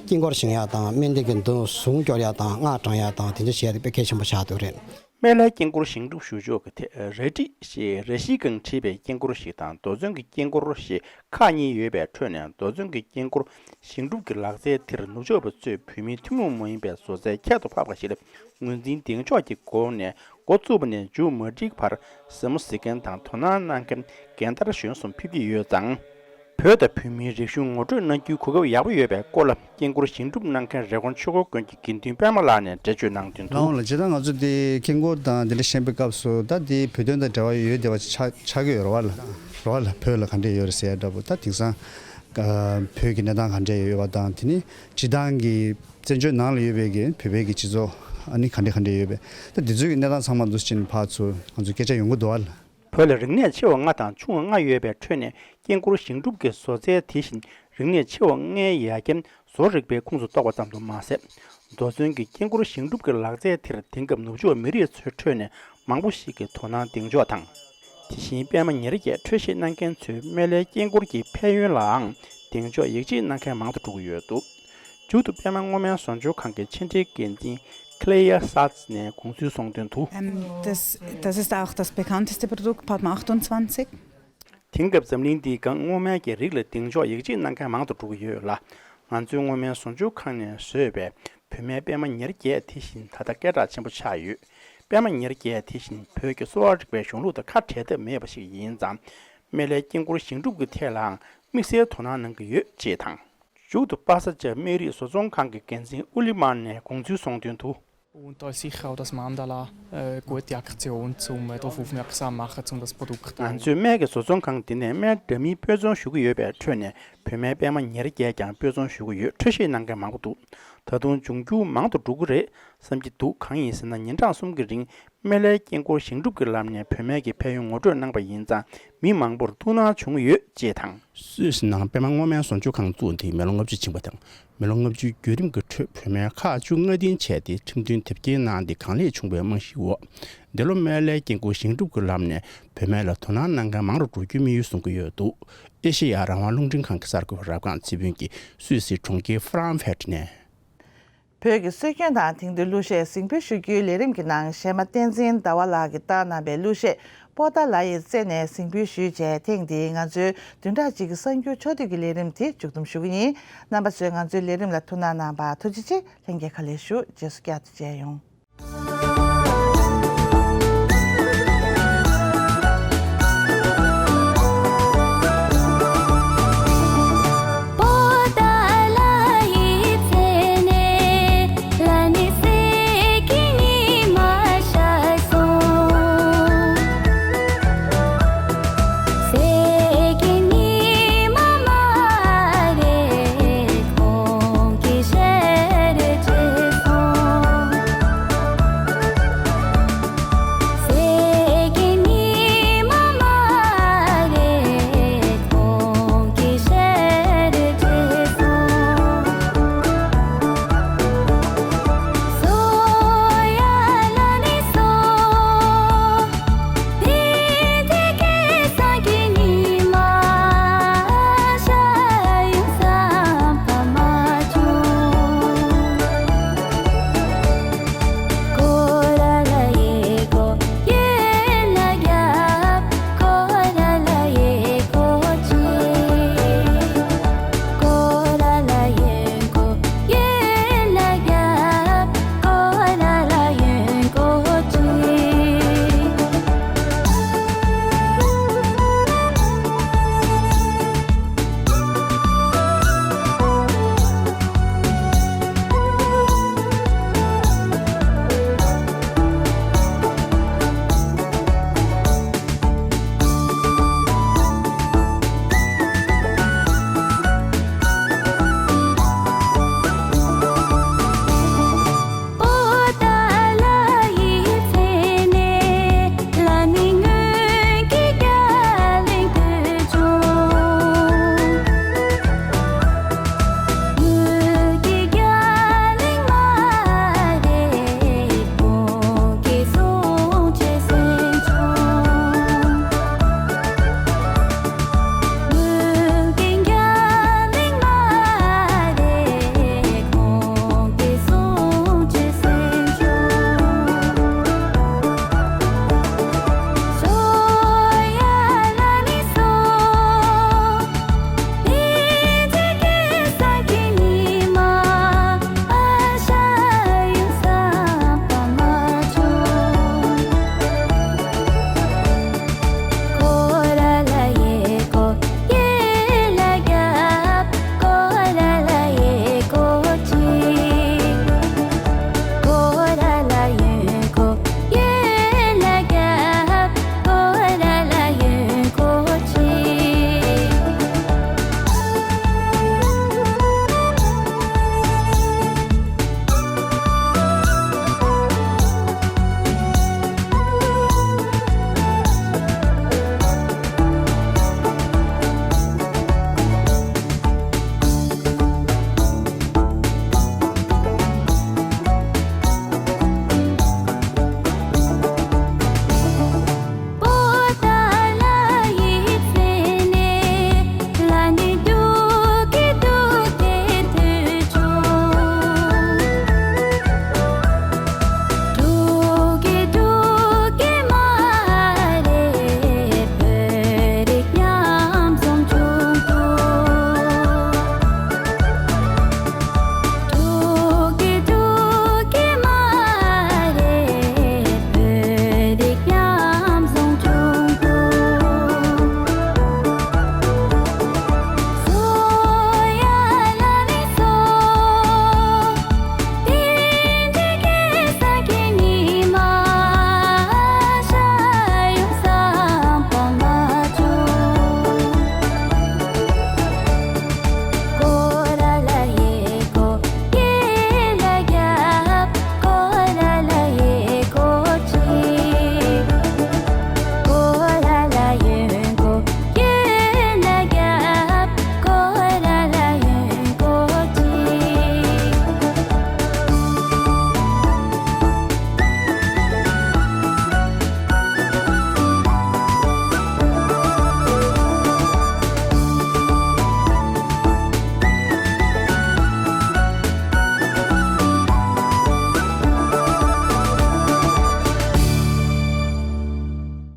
དཀྱིལ་འཁོར་བཞེངས་ཡག་དང་སྨན་དེ་གི་མདུན་གཟུངས་སྐྱོར་ཡག་དང་སྔགས་བགྲང་ཡག་དང་དེ་ཚོ་བྱེད་ཡག་དེ་དཔེ་གལ་ཆེན་པོ་ཆགས་འདུག་རེད། སྨན་བླའི་དཀྱིལ་འཁོར་ཞིང་སྒྲུབ་ཞུ་ཕྱོགས་ཀྱི་ཐད་རས་བྲིས་ཞེས་རས་གཞིའི་སྒང་བྲིས་པའི་དཀྱིལ་འཁོར་ཞིག་དང་རྡོ་ཚོན་གྱི་དཀྱིལ་འཁོར་ཞེས་ཁག་གཉིས་ཡོད་པའི་ཁྲོད་ནས་རྡོ་ཚོན་གྱི་དཀྱིལ་འཁོར་ཞིང་སྒྲུབ་ཀྱི་ལག་རྩལ་དེར་ནུབ་ཕྱོགས་པ་ཚོས་བོད་མིའི་ཐུན་མོང་མ་ཡིན་པའི་བཟོ་རྩལ་ཁྱད་དུ་འཕགས་པ་ཞིག་ལ་ངོས་འཛིན་གདེང་འཇོག་གི་སྒོ་ནས་འགོ་བཙུགས་པ་ནས་མཇུག་མ་སྒྲིལ་བར་གཟབ་མོ་གཟིགས་མཁན་དང་དོ་སྣང་གནང་མཁན་རྒན་དར་གཞོན་གསུམ་ཕེབས་ཀྱི་ཡོད་ཙང་། བོད་དང་བོད་མིའི་རིག་གཞུང་ངོ་སྤྲོད་གནང་རྒྱུའི་གོ་སྐབས་ཡག་པོ་ཡོད་པའི་སྐོར་ལ་དཀྱིལ་འཁོར་ཞིང་སྒྲུབ་གནང་མཁན་རི་ཀོན་ཆོས་འཁོར་དགོན་གྱི་དགེ་འདུན་པད་མ་ལགས་ནས་འགྲེལ་བརྗོད་གནང་དོན་དུ། ལགས་འོང་ལགས། སྤྱིར་བཏང་ང་ཚོ་འདི་དཀྱིལ་འཁོར་དང་འདི་འདྲ་བཞེངས་པའི་སྐབས་སུ་ད་འདི་བོད་དོན་དང་འབྲེལ་བ་ཡོད་བསྡད་པ་ཆགས་ཆགས་ཀྱི་ཡོད་རེད་བ་ལ། རེད་བ་ལ། བོད་ལ་ག་འདྲས་ཡོད་རེད་ཟེར་ཡ་འདྲ་པོ། ད་དེང་སང་ཨ་བོད་ཀྱི་གནས་སྟངས་ག་འདྲས་ཡོད་པ་དང་། དེ་ནི་སྤྱིར་བཏང་གི་བཙན་བྱོལ་ནང་ལ་ཡོད་པའི་གི་བོད་པའི་གི་སྤྱི་ཚོགས་ཨ་ནི་ག་འདྲས་ག་འདྲས་ཡོད་པས། ད་འདི་ཚོའི་གི་གནས་སྟངས་ཚང་མ་འདུག་སེ་བྱས་ནས་ཕར་ཚུར་ང་ཚོ་སྐད་ཆ་ཡོང་གི་འདུག་བ་ལ། བོད་ལ་རིག་གནས་ཆེ་བ་ལྔ་དང་ཆུང་བ་ལྔ་ཡོད་པའི་ཁྲོད་ནས་དཀྱིལ་འཁོར་ཞིང་སྒྲུབ་ཀྱི་བཟོ་རྩལ་དེ་བཞིན་རིག་གནས་ཆེ་བ་ལྔའི་ཡ་རྐྱེན་བཟོ་རིག་པའི་ཁོངས་སུ་གཏོགས་པ་ཙམ་དུ་མ་ཟད། རྡོ་ཚོན་གྱི་དཀྱིལ་འཁོར་ཞིང་སྒྲུབ་ཀྱི་ལག་རྩལ་དེར་དེང་སྐབས་ནུབ་ཕྱོགས་མི་རིགས་ཚོའི་ཁྲོད་ནས་མང་པོ་ཞིག་གིས་དོ་སྣང་གདེང་འཇོག་དང་། དེ་བཞིན་པད་མ་ཉེར་བརྒྱད་འཕྲོད་བཞེས་གནང་མཁན་ཚོས་སྨན་བླའི་དཀྱིལ་འཁོར་གྱི་ཕན་ཡོན་ལའང་གདེང་འཇོག་ཡིད་ཆེས་གནང་མཁན་མང་དུ་འགྲོ་གི་ཡོད་འདུག། མཇུག་ཏུ་པད་མ་སྔོན་མའི་བཟོ་སྦྱོང་ཁང་གི་ཕྱི་འབྲེལ་འགན་འཛིན་Claire Satz ནས་དགོངས་ཚུལ་གསུངས་དོན་དུ། Ähm, das, das ist auch das bekannteste Produkt, Padma achtundzwanzig. དེང་སྐབས་འཛམ་གླིང་འདིའི་སྒང་སྔོན་མའི་གི་རིགས་ལ་གདེང་འཇོག་ཡིད་ཆེས་གནང་མཁན་མང་དུ་འགྲོ་གི་ཡོད་ལ། ང་ཚོའི་སྔོན་མའི་བཟོ་སྦྱོང་ཁང་ནས་བཟོས་པའི་བོད་སྨན་པད་མ་ཉེར་བརྒྱད་དེ་བཞིན་ད་ལྟ་སྐད་གྲགས་ཆེན་པོ་ཆགས་ཡོད། པད་མ་ཉེར་བརྒྱད་དེ་བཞིན་བོད་ཀྱི་གསོ་བ་རིག་པའི་གཞུང་ལུགས་དང་ཁ་བྲལ་ཐབས་མེད་པ་ཞིག་ཡིན་ཙང་། སྨན་བླའི་དཀྱིལ་འཁོར་ཞིང་སྒྲུབ་ཀྱི་ཐད་ལའང་དམིགས་བསལ་དོ་སྣང་གནང་གི་ཡོད་ཅེས་དང་། མཇུག་ཏུ་པ་ས་ཅ་སྨན་རིགས་བཟོ་ཚོང་ཁང་གི་འགན་འཛིན་ཨུ་ལི་མཱན་ནས་དགོངས་ཚུལ་གསུངས་དོན་དུ། Und da ist sicher auch das Mandala, äh, gute Aktion, zum, äh, darauf aufmerksam machen, zum das Produkt auch. ང་ཚོས་སྨན་གྱི་བཟོ་ཚོང་ཁང་འདི་ནས་སྨན་འདྲ་མིན་སྤོས་ཚོང་ཞུ་གི་ཡོད་པའི་ཁྲོད་ནས་བོད་སྨན་པད་མ་ཉེར་བརྒྱད་ཀྱང་སྤོས་ཚོང་ཞུ་གི་ཡོད། འཕྲོད་བཞེས་གནང་མཁན་མང་པོ་འདུག། ད་དུང་འབྱུང་འགྱུར་མང་དུ་འགྲོ་གི་རེད་བསམ་གྱི་འདུག། གང་ཡིན་ཟེར་ན་ཉིན་གྲངས་གསུམ་གྱི་རིང་ སྨན་བླའི་དཀྱིལ་འཁོར་བཞེངས་གྲུབ་ཀྱི་ལམ་ནས་བོད་སྨན་གྱི་ཕན་ཡོན་ངོ་སྤྲོད་གནང་པ་ཡིན་ཙང་མི་མང་པོར་ཐུགས་སྣང་བྱུང་ཡོད་ཅེས་དང་། སུད་སི་ནང་པད་མ་སྔོ་སྨན་བཟོ་བཅོས་ཁང་བཙུགས་ཏེ་མི་ལོ་ལྔ་བཅུ་ཕྱིན་པ་དང་། མི་ལོ་ལྔ་བཅུའི་བརྒྱུད་རིམ་གྱི་ཁྲོད་བོད་སྨན་ཁག་བཅུ་ལྔ་སྡིངས་བྱས་ཏེ་ཁྲིམས་མཐུན་དེབ་སྐྱེལ་གནང་སྟེ་གང་ལེགས་བྱུང་བའི་རྨང་གཞིའི་འོག་འདི་ལོ་སྨན་བླའི་དཀྱིལ་འཁོར་བཞེངས་གྲུབ་ཀྱི་ལམ་ནས་བོད་སྨན་ལ་དོ་སྣང་གནང་མཁན་མང་རུ་འགྲོ་རྒྱུ་དམིགས་ཡུལ་བཟུང་གི་ཡོད་འདུག་ཨེ་ཤེ་ཡ་རང་དབང་རླུང་འཕྲིན་ཁང་གི་གསར་འགོད་པ་རབ་སྒང་ཚེ་ཕུན་གྱིས་སུད་སིའི་གྲོང་ཁྱེར་ཧྥ་རང་ཧྥེ་ཊི་ནས། བོད་ཀྱི་སྲོལ་རྒྱུན་དང་དེང་དུས་གླུ་གཞས་གཟིགས་འབུལ་ཞུ་རྒྱུའི་ལས་རིམ་གྱི་ནང་གཞས་མ་བསྟན་འཛིན་ཟླ་བ་ལགས་ཀྱིས་བཏང་གནང་བའི་གླུ་གཞས་པོ་ཏཱ་ལ་ཡི་རྩེ་ནས་གཟིགས་འབུལ་ཞུས་རྗེས། ཐེངས་འདིའི་ང་ཚོའི་བདུན་ཕྲག་གཅིག་གི་གསར་འགྱུར་ཕྱོགས་བསྡུས་ཀྱི་ལས་རིམ་དེ་མཇུག་བསྡོམས་ཞུ་གི་ཡིན། རྣམ་པ་ཚོས་ང་ཚོའི་ལས་རིམ་ལ་ཐུགས་སྣང་གནང་བར་ཐུགས་རྗེ་ཆེ། ལྷན་རྒྱས་བཀའ་ལན་ཞུ། རྗེས་སུ་བསྐྱར་དུ་མཇལ་ཡོང་།